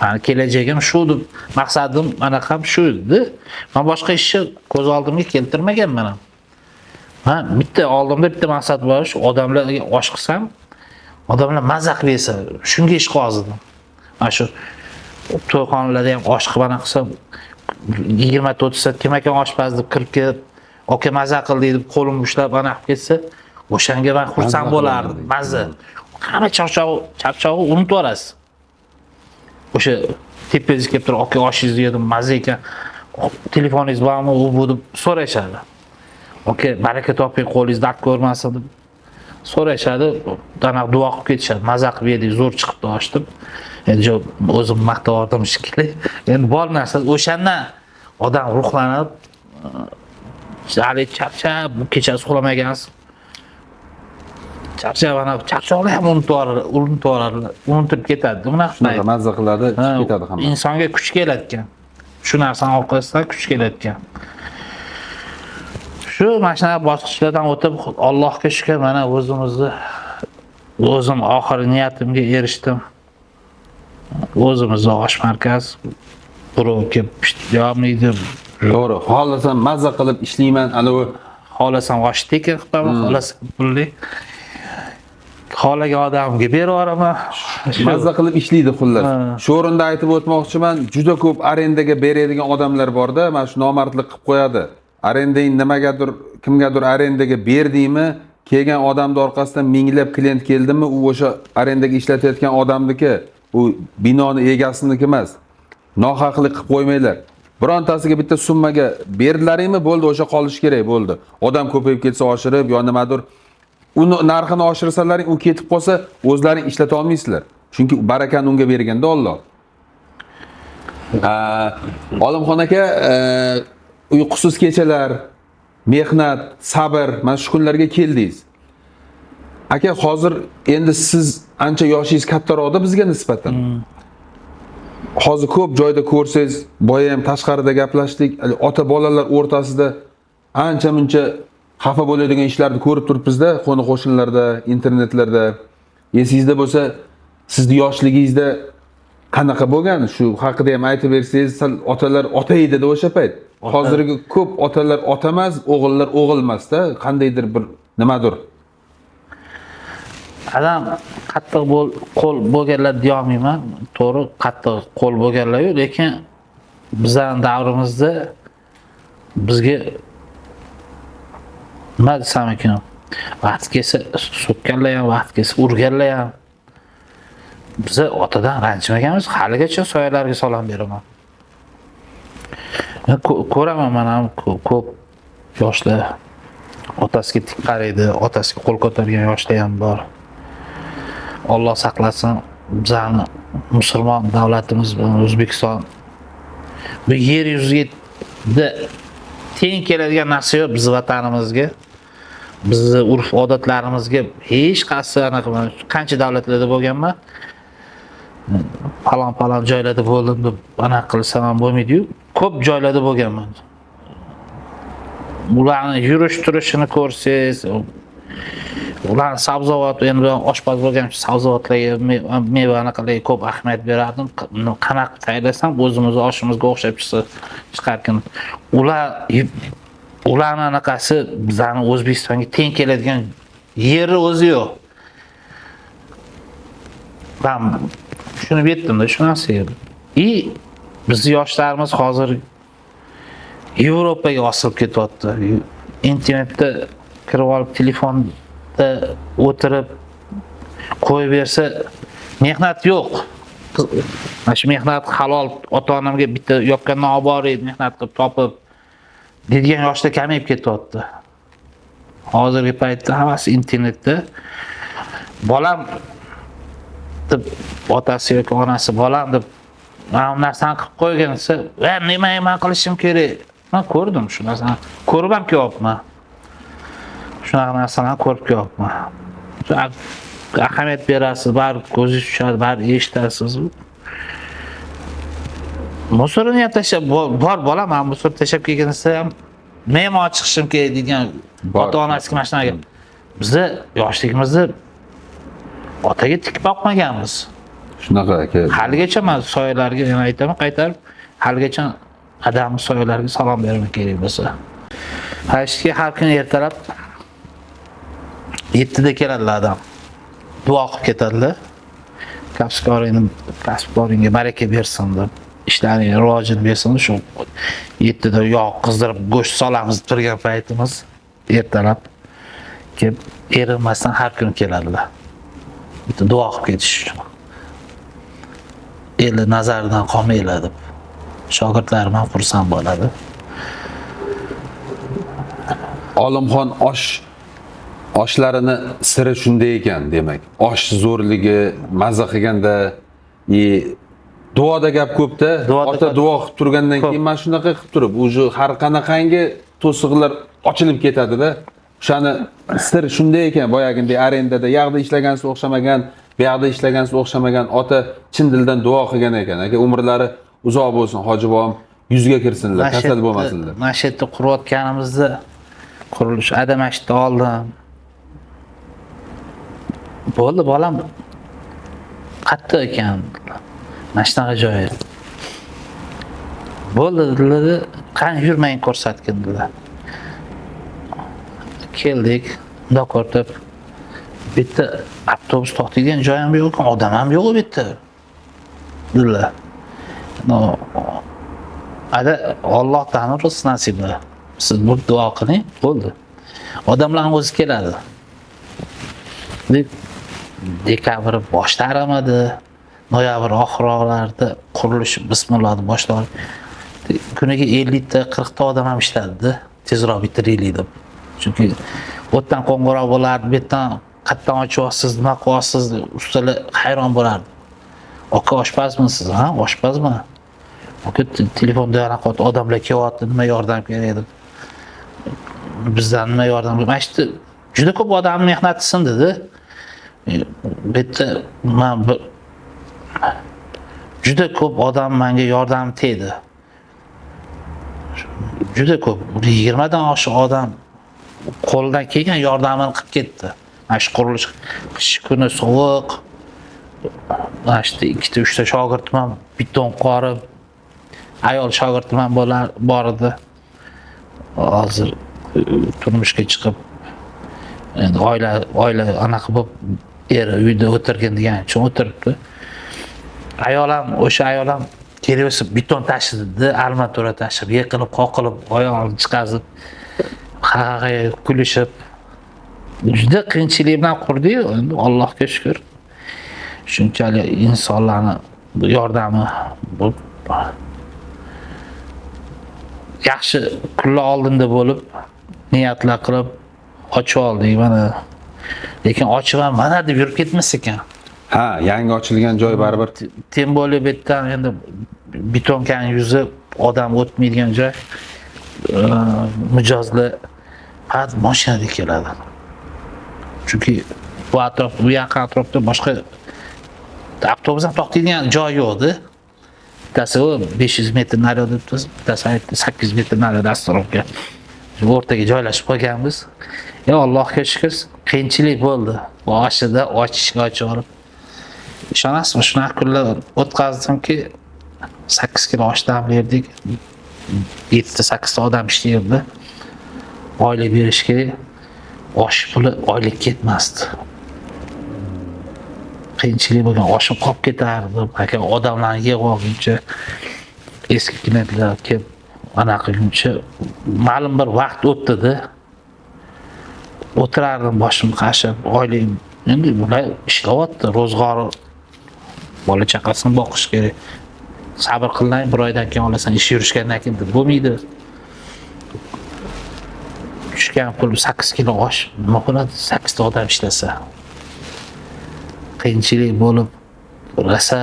mani kelajagim shu deb maqsadim anaqam shu edi. Men boshqa ishni ko'z oldimga keltirmaganman ham. Ha, bitta oldimda bitta maqsad bor, shu odamlarga osh qilsam, odamlar maza qilib yesa, shunga ish qozdim. Mana shu to'yxonalarda ham osh qilib ana qilsam, 20 ta 30 ta kim ekan oshpaz deb kirib kelib, aka maza qildi deb qo'limni ushlab ana qilib ketsa, O'shanga man xursand bo'lardim. Mazza. Hamma charchog'i unutib yuborasiz. O'sha tepangizga kelib turib, aka oshingizni yedim, mazza ekan. Telefoningiz bormi, u bu deb so'rashadi. Aka, baraka toping, qo'lingiz dard ko'rmasin deb so'rashadi. Dana duo qilib ketishadi. Maza qilib yedik, zo'r chiqibdi osh deb. Endi o'zim maqtavordim shekilli. Endi bor narsa o'shandan odam ruhlanib, hali charchab, kechasi uxlamagansiz. Charchab, ana charchoqlar ham unutib ketadi. Bunaqa Shunaqa mazza qiladi, chiqib ketadi hamma. Insonga kuch keladi ekan. Shu narsani orqasidan kuch keladi ekan. Shu mana shunaqa bosqichlardan o'tib, Allohga shukr, mana o'zimizni o'zim oxiri niyatimga erishdim. O'zimizni osh markaz birov kelib yomiydi. To'g'ri, xohlasam mazza qilib ishlayman, anavi xohlasam osh tekin qilib beraman, xohlasam pulli. Xohlagan odamga berib yuboraman. Mazza qilib ishlaydi xullas. Shu o'rinda aytib o'tmoqchiman, juda ko'p arendaga beradigan odamlar borda, mana shu nomardlik qilib qo'yadi. Arendang nimagadir, kimgadir arendaga berdingmi, kelgan odamning orqasidan minglab klient keldimi, u o'sha arendaga ishlatayotgan odamniki, u binoni egasiniki emas. Nohaqlik qilib qo'ymanglar. Birontasiga bitta summaga berdilaringmi, bo'ldi, o'sha qolishi kerak, bo'ldi. Odam ko'payib ketsa oshirib yo nimadir, uni narxini oshirsalaring, u ketib qolsa, o'zlaring ishlata olmaysizlar. Chunki barakani unga berganda Alloh. Olimxon aka, uyqusiz kechalar, mehnat, sabr, mana shu kunlarga keldingiz. Aka, hozir endi siz ancha yoshingiz kattaroqda bizga nisbatan. Hozir ko'p joyda ko'rsangiz, boya ham tashqarida gaplashdik, ota bolalar o'rtasida ancha muncha xafa bo'ladigan ishlarni ko'rib turibmizda, qo'ni qo'shnilarda, internetlarda. Esingizda bo'lsa, sizni yoshligingizda qanaqa bo'lgan, shu haqida ham aytib bersangiz, sal otalar ota edi-da o'sha payt. Hozirgi ko'p otalar ota emas, o'g'illar o'g'il emas-da, qandaydir bir nimadir. Adam qattiq qo'l bo'lganlar deya olmayman. To'g'ri, qattiq qo'l bo'lganlar yo'q, lekin bizning davrimizda bizga nima desam ekan, vaqt kelsa so'kkanlar ham, vaqt kelsa urganlar ham. Biza otadan ranjimaganmiz, haligacha soyalarga salom beraman. Ko'raman man ham ko'p yoshlar otasiga tik qaraydi, otasiga qo'l ko'targan yoshlar ham bor. Alloh saqlasin, bizani musulmon davlatimiz O'zbekiston bu yer yuzida teng keladigan narsa yo'q biz vatanimizga, bizni urf-odatlarimizga hech qaysi anaqa. Qancha davlatlarda bo'lganman, falon-falon joylarda bo'ldim deb anaqa qilsam ham bo'lmaydi-yu, ko'p joylarda bo'lganman. Ularni yurish turishini ko'rsangiz, ularni sabzavot, endi men oshpaz bo'lganim uchun sabzavotlarga, meva anaqalarga ko'p ahamiyat berardim. Qanaqa tayyorlasam o'zimizni oshimizga o'xshab chiqarkan. Ularni anaqasi bizani O'zbekistonga teng keladigan yeri o'zi yo'q. Men tushunib yetdim-da shu narsaga. Bizni yoshlarimiz hozir Yevropaga osilib ketyapti. Internetda kirib olib, telefonda o'tirib qo'yib bersa, mehnat yo'q. Mana shu mehnat halol, ota-onamga bitta yopgandan olib boray, mehnat qilib topib deydigan yoshda kamayib ketyapti. Hozirgi paytda hammasi internetda. Bolam deb otasi yoki onasi bolam deb mana bu narsani qilib qo'ygan desa, nima man qilishim kerak? Men ko'rdim shu narsani. Ko'rib ham kelyapman. Shunaqa narsalarni ko'rib kelyapman. Ahamiyat berasiz, baribir ko'zingiz tushadi, baribir eshitasiz. Musurini ham tashlab bor bolam, men musur tashlab kelgan desa ham mehmon chiqishim kerak degan ota-onasiga mana shunaqa. Bizni yoshligimizda otaga tik boqmaganmiz. Shunaqa aka. Haligacha men soyalarga yana aytaman, qaytarib, haligacha odamni soyalarga salom bermak kerak bo'lsa. Hashga har kuni ertalab 7da keladilar adam. Duo qilib ketadilar. Kasbkoringga baraka bersin deb, ishlaring rivojini bersin. Shu 7da yog' qizdirib go'sht solamiz turgan paytimiz ertalab. Kelib erinmasdan har kuni keladilar. Bitta duo qilib ketish uchun. Eli nazaridan qolmanglar deb. Shogirdlarim ham xursand bo'ladi. Olimxon oshlarini siri shunda ekan, demak. Osh zo'rligi, mazza qilganda, duoda gap ko'pda, ota duo qilib turgandan keyin mana shunaqa qilib turib, уже har qanaqangi to'siqlar ochilib ketadi-da. O'shani sir shunda ekan, boyagindek arendada yoqda ishlagansiz o'xshamagan, bu yoqda ishlagansiz o'xshamagan, ota chin dildan duo qilgan ekan. Aka, umrlari uzoq bo'lsin, hoji bobom yuzga kirsinlar, kasal bo'lmasinlar. Mana shu yerda qurayotganimizda qurilish adamashni oldim. Bo'ldi, bolam qatta ekan. Mana shunaqa joyi. Bo'ldi dedilar, qani yurmang ko'rsatgin dedilar. Keldik, bundoq ko'rib bitta avtobus to'xtaydigan joy ham yo'q, odam ham yo'q bu yerda. Dedilar. No, ada Allohdan rizq nasibi. Siz bu duo qiling, bo'ldi. Odamlarning o'zi keladi. Deb dekabr boshda aramadi, noyabr oxirlarida qurilish bismillah deb boshladi. Kuniga 50 ta, 40 ta odam ham ishladida, tezroq bitiraylik deb. Chunki o'tdan qo'ng'iroq bo'lardi, bu yerdan qayerdan ochyapsiz, nima qilyapsiz, ustalar hayron bo'lardi. Aka, oshpazmisiz? Ha, oshpazman. Aka, telefonda anaqa odamlar kelyapti, nima yordam kerak deb. Bizdan nima yordam? Mana shu juda ko'p odamning mehnati sindi-da. Bu yerda men juda ko'p odam menga yordam tegdi. Juda ko'p, 20 dan oshiq odam qo'ldan kelgan yordamini qilib ketdi. Mana shu qurilish qish kuni sovuq. Mana shu 2 ta 3 ta shogirdim ham beton qorib, ayol shogirdim ham bor edi. Hozir turmushga chiqib, endi oila anaqa bo'lib, eri uyda o'tirgin degan uchun o'tiribdi. Ayol ham, o'sha ayol ham kelaversa beton tashidi, armatura tashib, yiqilib, qoqilib, oyog'ini chiqazib, ha-ha kulishib, juda qiyinchilik bilan qurdik. Endi Allohga shukr. Shunchalik insonlarni yordami bo'lib, yaxshi kunlar oldinda bo'lib, niyatlar qilib ochib oldik mana. Lekin ochib ham mana deb yurib ketmas ekan. Ha, yangi ochilgan joy baribir. Tem bo'lib bu yerdan endi betonkani yuzi odam o'tmaydigan joy. Mijozlar faqat mashinada keladi. Chunki bu atrof, bu yaqin atrofda boshqa avtobus ham to'xtaydigan joy yo'q-da. Bittasi u 500 metr naryoqda, bittasi 800 metr naryoqda astrofga. O'rtaga joylashib qolganmiz. Allohga shukr, qiyinchilik bo'ldi. Boshida ochishga ochib olib. Ishonasizmi, shunaqa kunlar o'tkazdimki, 8 kilo osh damlardik. 7 ta 8 ta odam ishlaydi. Oylik berish kerak. Osh puli oylik ketmasdi. Qiyinchilik bo'lgan, oshim qolib ketardi. Aka, odamlarni yig'ib olguncha, eski klientlar kelib anaqa qilguncha ma'lum bir vaqt o'tdi-da. O'tirardim boshim qashib, oylik endi bular ishlayapti, ro'zg'or, bola chaqasini boqish kerak. Sabr qiling, bir oydan keyin olasan, ish yurishgandan keyin deb bo'lmaydi. Tushgan pul 8 kilo osh nima qiladi? 8 ta odam ishlasa. Qiyinchilik bo'lib, rosa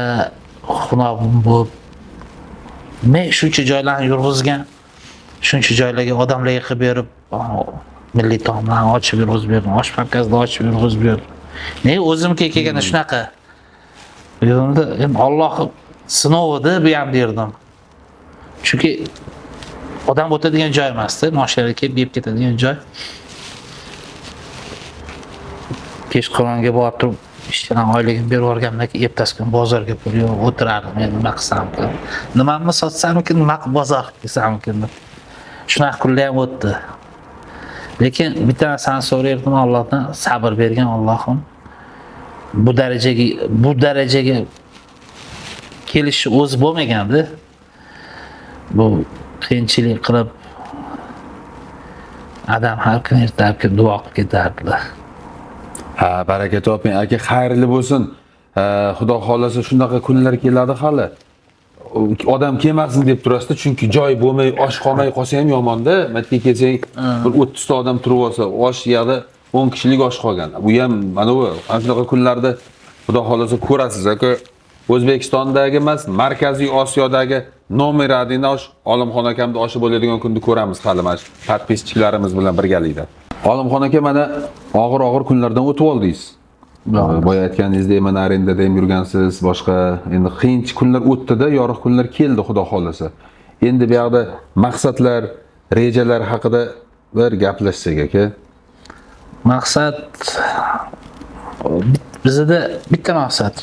xunob bo'lib, men shuncha joylarni yurg'izgan, shuncha joylarga odamlarga qilib berib, milliy taomlarni ochib yurg'izib berdim, osh markazida ochib yurg'izib berdim. Ne o'zimga kelganda shunaqa. Endi Alloh sinovida bu ham derdim. Chunki odam o'tadigan joy emasdi, mashinalar kelib yeb ketadigan joy. Kechqurunga borib turib ishchilarning oyligini berib yuborgandan keyin ertasi kun bozorga pul yo'q, o'tirardim, men nima qilsamkin, nimamni sotsamkin, nima qilib bozor qilib kelsamkin deb. Shunaqa kunlar ham o'tdi. Lekin bitta narsani so'rayaptim Allohdan, sabr bergan Allohim. Bu darajaga kelishi o'zi bo'lmagandi. Bu qiyinchilik qilib Adam har kuni ertalab kelib duo qilib ketardilar. Ha, baraka toping aka, xayrli bo'lsin. Xudo xohlasa shunaqa kunlar keladi hali. Odam kelmasin deb turasizda, chunki joy bo'lmay, osh qolmay qolsa ham yomonda. Matga kelsang, bir 30 ta odam turib olsa, osh yerda 10 kishilik osh qolgan. Bu ham mana bu, mana shunaqa kunlarda Xudo xohlasa ko'rasiz aka. O'zbekistondagi emas, Markaziy Osiyodagi nomer 1 osh Olimxon akamning oshi bo'ladigan kunni ko'ramiz hali mana shu подписчик larimiz bilan birgalikda. Olimxon aka, mana og'ir-og'ir kunlardan o'tib oldingiz. Boya aytganingizdek, mana arendada ham yurgansiz, boshqa endi qiyinchi kunlar o'tdi-da, yorug' kunlar keldi Xudo xohlasa. Endi bu yoqda maqsadlar, rejalar haqida bir gaplashsak aka. Maqsad bizda bitta maqsad.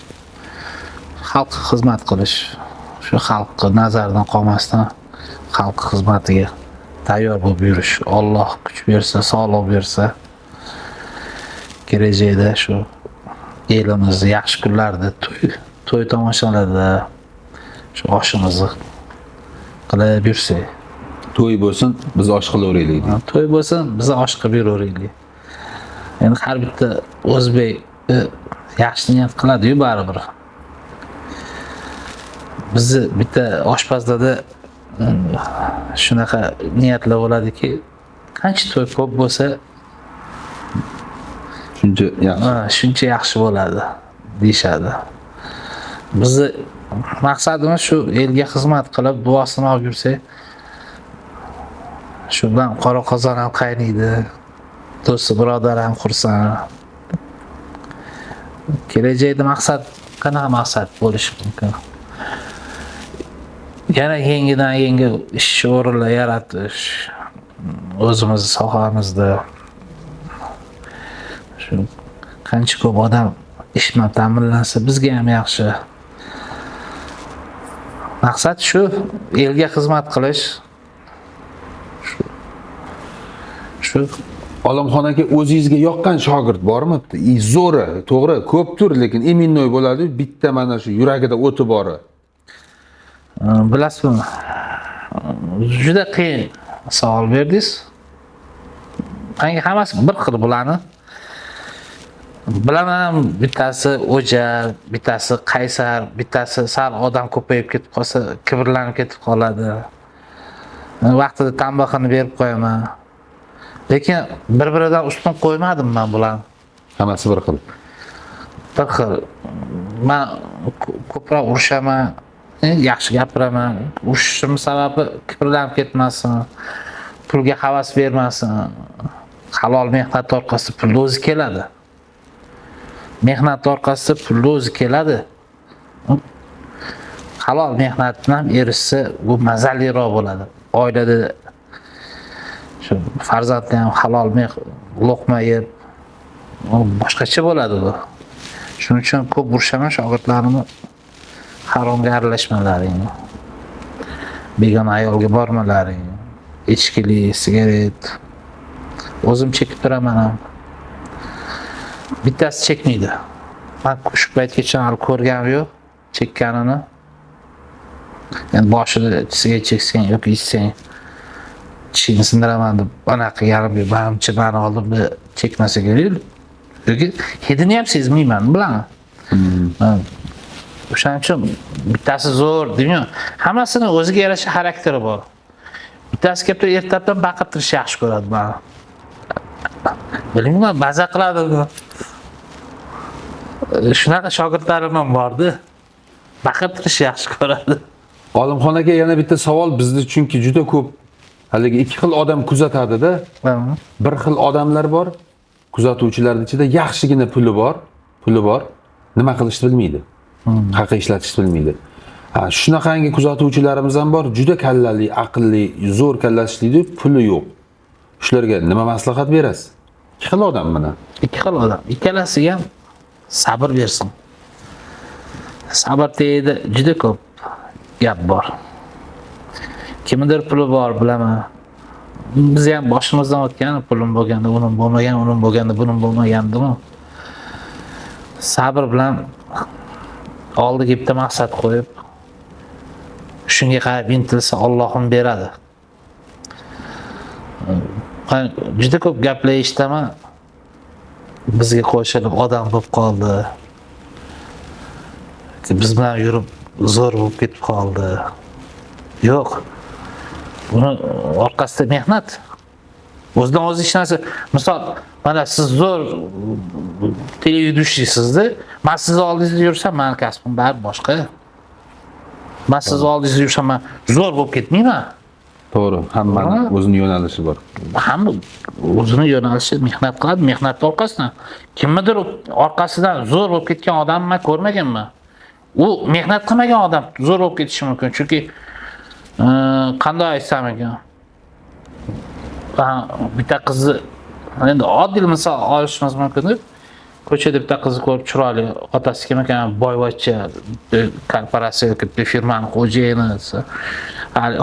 Xalqqa xizmat qilish. Shu xalqqa nazaridan qolmasdan xalq xizmatiga tayyor bo'lib yurish. Alloh kuch bersa, sog'liq bersa, kelajakda shu elimizni yaxshi kunlarda to'y tomoshalarda shu oshimizni qilib yursak. To'y bo'lsin, biz osh qilaveraylik. To'y bo'lsin, biz osh qilib yuraveraylik. Endi har bitta o'zbek yaxshi niyat qiladi-yu baribir. Bizni bitta oshpazlarda shunaqa niyatlar bo'ladiki, qancha to'y ko'p bo'lsa, shuncha yaxshi. Shuncha yaxshi bo'ladi deyishadi. Bizni maqsadimiz shu elga xizmat qilib, duosini olib yursak, shu bilan qora qozon ham qaynaydi, do'sti birodar ham xursand. Kelajakda maqsad qanaqa maqsad bo'lishi mumkin? Yana yangidan yangi ish o'rinlar yaratish, o'zimizni sohamizda shu qancha ko'p odam ish bilan ta'minlansa bizga ham yaxshi. Maqsad shu elga xizmat qilish. Shu Olimxon aka, o'zingizga yoqqan shogird bormi? Zo'ri, to'g'ri, ko'pdir, lekin iminnoy bo'ladi, bitta mana shu yuragida o'ti bori. Bilasizmi? Juda qiyin savol berdingiz. Menga hammasi bir xil bularni. Bilaman, bittasi o'jar, bittasi qaysar, bittasi sal odam ko'payib ketib qolsa kibrlanib ketib qoladi. Vaqtida tanbehini berib qo'yaman. Lekin bir-biridan ustun qo'ymadim men bularni. Hammasi bir xil. Bir xil. Men ko'proq urushaman, yaxshi gapiraman. Urushishim sababi kibrlanib ketmasin, pulga havas bermasin. Halol mehnat orqasida pul o'zi keladi. Mehnat orqasida pul o'zi keladi. Halol mehnat bilan erishsa, bu mazaliroq bo'ladi. Oilada shu farzandni ham halol luqma yeb, boshqacha bo'ladi bu. Shuning uchun ko'p urushaman shogirdlarimni, haromga aralashmalaring, begona ayolga bormalaring, ichkili, sigaret. O'zim chekib turaman ham. Bittasi chekmaydi. Men shu paytgacha hali ko'rganim yo'q chekkanini. Endi boshida sigaret cheksang yoki ichsang tishingni sindiraman deb anaqa qilganim yo'q. Manimcha mani oldimda chekmasa kerak. Yoki hidini ham sezmayman, bilaman. O'shaning uchun bittasi zo'r deyman. Hammasini o'ziga yarasha xarakteri bor. Bittasi kelib turib ertalabdan baqirtirishni yaxshi ko'radi mani. Bilmayman, maza qiladi. Shunaqa shogirdlarim ham bordi. Baqirtirishni yaxshi ko'radi. Olimxon aka, yana bitta savol bizni, chunki juda ko'p haligi ikki xil odam kuzatadi-da. Bir xil odamlar bor, kuzatuvchilarning ichida yaxshigina puli bor, nima qilishni bilmaydi. Haqi ishlatishni bilmaydi. Ha, shunaqangi kuzatuvchilarimiz ham bor, juda kallali, aqlli, zo'r kallasi ishlaydi, puli yo'q. Shularga nima maslahat berasiz? Ikki xil odam mana. Ikki xil odam. Ikkalasiga ham sabr bersin. Sabr tagida juda ko'p gap bor. Kimdir puli bor, bilaman. Biz ham boshimizdan o'tgan, pulim bo'lganda, unim bo'lmagan, unim bo'lganda, bunim bo'lmagandimi? Sabr bilan oldiga bitta maqsad qo'yib, shunga qarab intilsa Allohim beradi. Man juda ko'p gaplar eshitaman. Bizga qo'shilib odam bo'lib qoldi. Biz bilan yurib zo'r bo'lib ketib qoldi. Yo'q. Buni orqasida mehnat. O'zidan o'zi hech narsa. Misol, mana siz zo'r televidushchiysizda, men sizni oldingizda yursam, meni kasbim baribir boshqa. Men sizni oldingizda yursam, men zo'r bo'lib ketmayman. To'g'ri, hammani o'zining yo'nalishi bor. Hamma o'zini yo'nalishi mehnat qiladi, mehnat orqasidan. Kimnidir orqasidan zo'r bo'lib ketgan odamni men ko'rmaganman. U mehnat qilmagan odam zo'r bo'lib ketishi mumkin. Chunki qanday aytsam ekan? Bitta qizni endi oddiy misol olishimiz mumkin deb ko'chada bitta qizni ko'rib chiroyli, otasi kim ekan, boyvachcha, korporatsiya yoki bir firmani xo'jayini desa,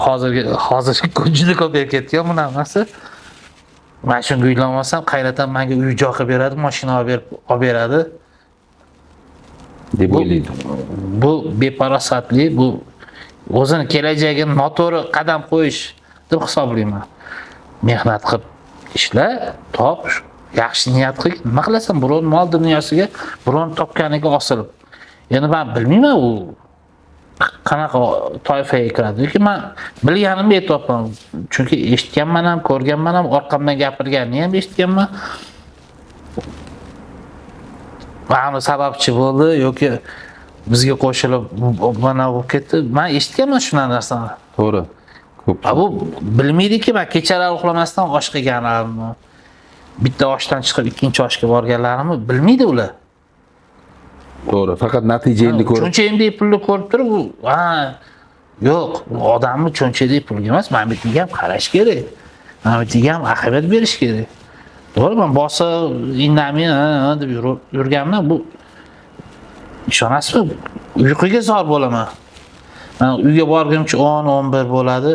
hozir juda ko'payib ketgan bu narsa. Men shunga uylanmasam, qaynatam menga uy joy qilib beradi, mashina olib beradi deb o'ylaydi. Bu befarosatlik, bu o'zini kelajagini noto'g'ri qadam qo'yish deb hisoblayman. Mehnat qilib ishla, top, yaxshi niyat qil, nima qilasan? Birovning mol dunyosiga, birovning topganiga osilib. Endi men bilmayman u qanaqa toifaga kiradi. Lekin men bilganimni aytyapman. Chunki eshitganman ham, ko'rganman ham, orqamdan gapirganini ham eshitganman. Mana sababchi bo'ldi yoki bizga qo'shilib mana bo'lib ketdi. Men eshitganman shu narsani. To'g'ri. Ko'p. Bu bilmaydiki, men kechalar uxlamasdan osh qilganlarimni, bitta oshdan chiqib ikkinchi oshga borganlarimni bilmaydi ular. To'g'ri, faqat natijani ko'rib. Cho'nchagimdagi pulni ko'rib turib, u, ha, yo'q, odamni cho'nchagidagi pulga emas, mana bu yerga ham qarash kerak. Mana bu yerga ham ahamiyat berish kerak. To'g'ri, men bosib, indamay, ha, deb yurganimdan bu ishonasizmi? Uyquga zor bo'laman. Men uyga borgunimcha 10-11 bo'ladi.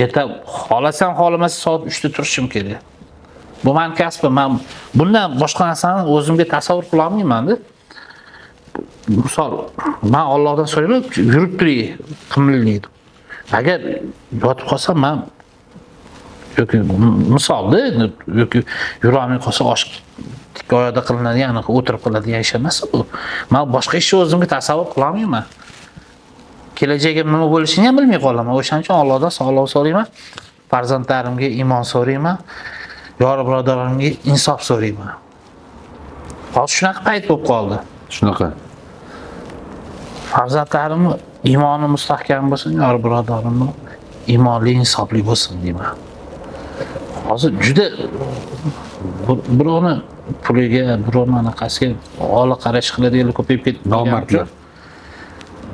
Erta xohlasam, xohlamasam soat 3 da turishim kerak. Bu mening kasbim. Men bundan boshqa narsani o'zimga tasavvur qila olmayman-da. Misol, men Allohdan so'rayman, yurib turing, qimillaydi deb. Agar yotib qolsam, men yoki misolda, yoki yura olmay qolsa, osh tik oyoqda qilinadigan, anaqa o'tirib qiladigan ish emas bu. Men boshqa ishni o'zimga tasavvur qila olmayman. Kelajagim nima bo'lishini ham bilmay qolaman. O'shaning uchun Allohdan sog'lik so'rayman, farzandlarimga iymon so'rayman, yor birodarlarimga insof so'rayman. Hozir shunaqa payt bo'lib qoldi. Shunaqa. Farzandlarimni iymoni mustahkam bo'lsin, yor birodarimni iymonli, insofli bo'lsin deyman. Hozir juda birovni puliga, birovni anaqasiga oli qarash qiladiganlar ko'payib ketdi. Nomardlar.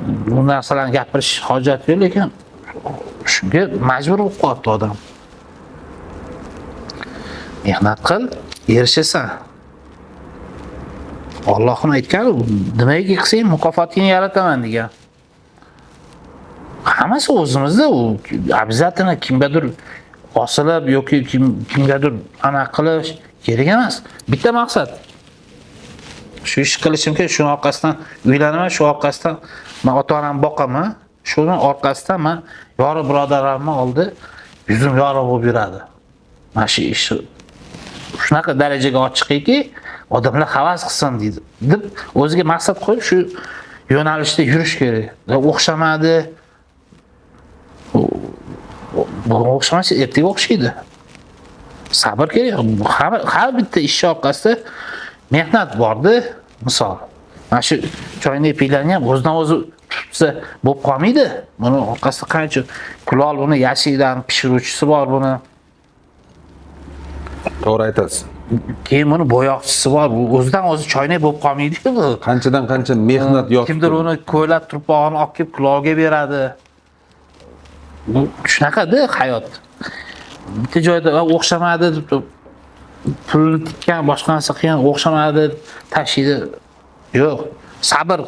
Bu narsalarni gapirish hojat yo'q, lekin shunga majbur bo'lib qolyapti odam. Mehnat qil, erishasan. Allohning aytgani, nimaiki qilsang mukofotingni yarataman degan. Hammasi o'zimizda, u обязательно kimgadir osilib yoki kimgadir ana qilish kerak emas. Bitta maqsad. Shu ish qilishim kerak, shuni orqasidan uylanaman, shu orqasidan men ota-onamni boqaman, shuni orqasidan men yori birodarlarimni oldi yuzim yorug' bo'lib yuradi. Mana shu ish shunaqa darajaga ochiqki, odamlar havas qilsin deydi deb o'ziga maqsad qo'yib shu yo'nalishda yurish kerak. O'xshamadi. Bugun o'xshamasa ertaga o'xshaydi. Sabr kerak. Har bitta ish orqasida mehnat bordi, misol. Mana shu choyni piylarni ham o'zidan o'zi tutsa bo'lib qolmaydi. Buni orqasida qancha kulol, buni yashikdan pishiruvchisi bor buni. To'g'ri aytasiz. Keyin buni bo'yoqchisi bor. Bu o'zidan o'zi choynak bo'lib qolmaydi-ku bu. Qanchadan qancha mehnat yotibdi. Kimdir uni ko'ylab turpog'ini olib kelib kulolga beradi. Bu shunaqada hayot. Bitta joyda o'xshamadi deb pulni tikkan, boshqa narsa qilgan, o'xshamadi tashiydi. Yo'q, sabr,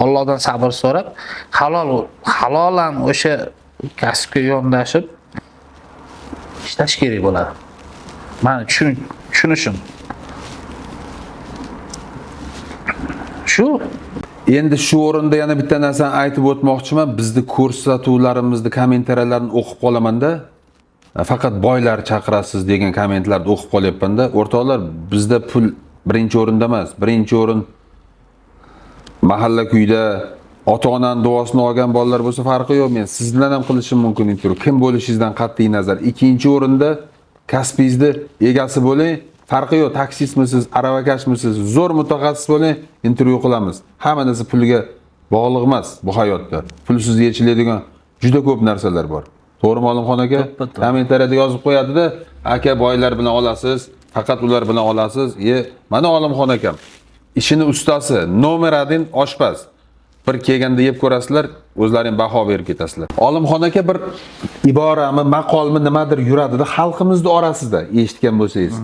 Allohdan sabr so'rab, halolan o'sha kasbga yondashib ishlash kerak bo'ladi. Mani tushunishim. Shu. Endi shu o'rinda yana bitta narsani aytib o'tmoqchiman. Bizni ko'rsatuvlarimizni, kommentariyalarni o'qib qolamanda. Faqat boylar chaqirasiz degan kommentlarni o'qib qolyapman-da. O'rtoqlar, bizda pul birinchi o'rinda emas. Birinchi o'rin mahalla kuyda ota-onaning duosini olgan bolalar bo'lsa farqi yo'q. Men siz bilan ham qilishim mumkin intervyu. Kim bo'lishingizdan qat'iy nazar. Ikkinchi o'rinda kasbingizni egasi bo'ling. Farqi yo'q, taksistmisiz, aravakashmisiz, zo'r mutaxassis bo'ling, intervyu qilamiz. Hamma narsa pulga bog'liq emas bu hayotda. Pulsiz yechiladigan juda ko'p narsalar bor. To'g'rimi, Olimxon aka? To'ppa-to'g'ri. Kommentariyada yozib qo'yadi-da, aka boylar bilan olasiz, faqat ular bilan olasiz. Mana Olimxon akam. Ishini ustasi, nomer 1 oshpaz. Bir kelganda yeb ko'rasizlar, o'zlaring baho berib ketasizlar. Olimxon aka bir iborami, maqolmi nimadir yuradida xalqimizning orasida eshitgan bo'lsangiz.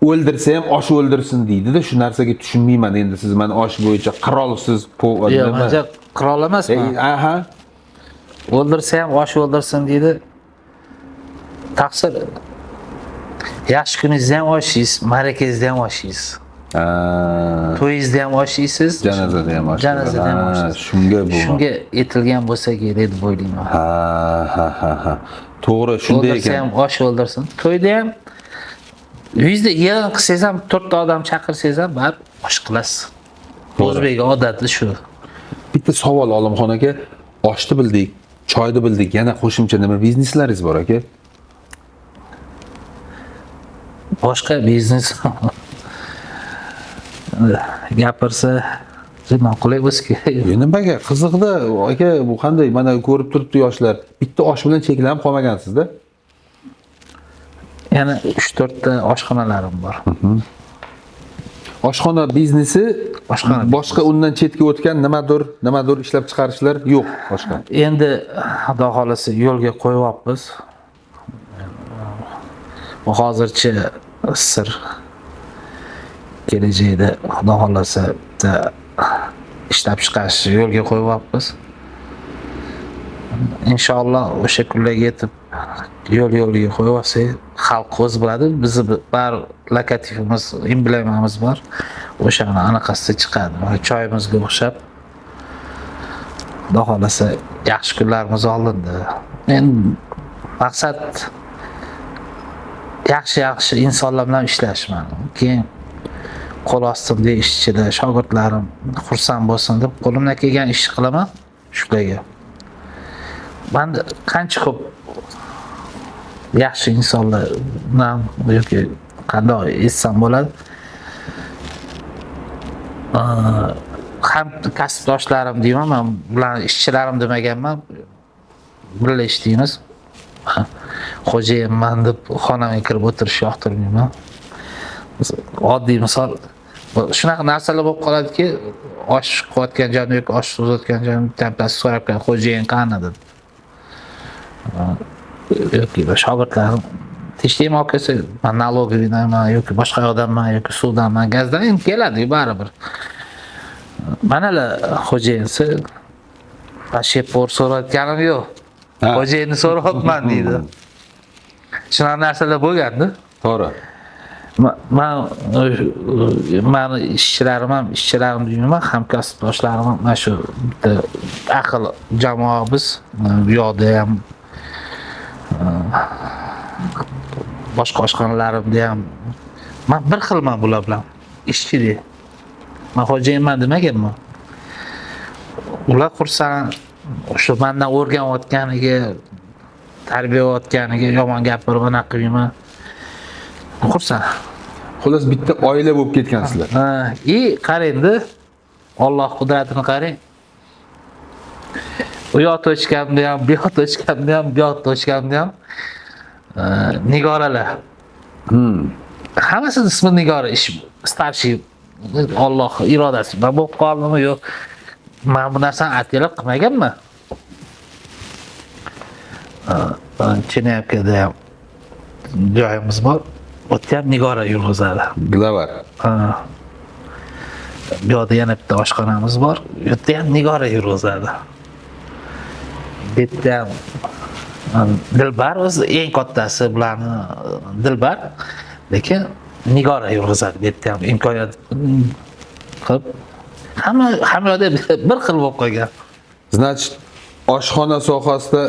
O'ldirsa ham osh o'ldirsin deydi-da, shu narsaga tushunmayman. Endi siz mana osh bo'yicha qirolsiz, Yo'q, menja qirol emasman. Aha. O'ldirsa ham osh o'ldirsin deydi. Taqsir, yaxshi kuningizda ham osh yeysiz, ma'rakangizda ham osh yeysiz. To'yingizda ham osh yeysiz, Janozada ham osh. Janozada ham osh yeysiz. Shunga bu. Shunga etilgan bo'lsa kerak deb o'ylayman. Ha, ha, ha, ha. To'g'ri, shunday O'ldirsa ekan. ham osh o'ldirsin. To'yda ham uyingizda yig'in qilsangiz ham, 4 ta odam chaqirsangiz ham baribir osh qilasiz. O'zbek odati shu. Bitta savol Olimxon aka, oshni bildik, choyni bildik, yana qo'shimcha nima bizneslaringiz bor aka? Boshqa biznes gapirsa noqulay bo'lsa kerak. Nimaga qiziqda aka, bu qanday mana ko'rib turibdi yoshlar. Bitta osh bilan cheklanib qolmagansizda? Yana 3-4 ta oshxonalarim bor. Oshxona biznesi, Oshxona boshqa undan chetga o'tgan nimadir ishlab chiqarishlar yo'q boshqa. Endi Xudo xolasa yo'lga qo'yyapmiz. Bu hozircha sir. Kelajakda Xudo xolasa bitta ishlab chiqarish yo'lga qo'yyapmiz. Inshaalloh o'sha kunlarga yetib yo'lga qo'yib olsak, xalq o'zi biladi, bizni bar logotifimiz, emblemamiz bor. O'shani anaqasida chiqadi. Mana choyimizga o'xshab. Xudo xolasa yaxshi kunlarimiz oldinda. Endi maqsad yaxshi-yaxshi insonlar bilan ishlash mani. Keyin qo'l ostimda ishchilar, shogirdlarim xursand bo'lsin deb qo'limdan kelgan ishni qilaman shularga. Man qancha ko'p yaxshi insonlar bilan yoki qandoq etsam bo'ladi. Ham kasbdoshlarim deyman, men bularni ishchilarim demaganman. Birga ishlaymiz. Xo'jayinman deb xonamga kirib o'tirishni yoqtirmayman. Oddiy misol, shunaqa narsalar bo'lib qoladiki, osh qilayotgan joyimda yoki osh suzayotgan joyimda bittasi so'rab keladi, xo'jayin qani deb. Yoki shogirdlarim tinchlikmi aka desa, man налоговыйdanman yoki boshqa yoqdanman yoki suvdanman, gazdan endi keladi baribir. Manalar xo'jayinsi, shef so'rayotganim yo'q. Xo'jayinni so'rayapman deydi. Shunaqa narsalar bo'lganda. To'g'ri. Mani ishchilarim ham, ishchilarim deyman, hamkasbdoshlarim ham mana shu bitta ahil jamoa biz. Bu yoqda ham, boshqa oshxonalarimda ham men bir xilman bular bilan. Ishchilik. Men xo'jayinman demaganman. Ular xursand, o'sha mendan o'rganayotganiga, tarbiyalayotganiga yomon gapirib anaqa qilmayman. Xursand. Xullas bitta oila bo'lib ketgansizlar. Ha, qarang-da, Alloh qudratini qarang. U yoq tochkamda ham, bu yoq tochkamda ham, bu yoq tochkamda ham Nigoralar. Hammasini ismi Nigora, ish starshi Alloh irodasi. Men bo'lib qoldimmi yo'q? Men bu narsani ataylab qilmaganman. Chenayapkada ham joyimiz bor. U yerda ham Nigora yurg'izadi. Glavar. Bu yoqda yana bitta oshxonamiz bor. U yerda ham Nigora yurg'izadi. Bu yerda ham Dilbar o'zi eng kattasi bularni Dilbar, lekin Nigora yurg'izadi. Bu yerda ham imkoniyat qilib hamma yoqda bir xil bo'lib qolgan. Значит, oshxona sohasida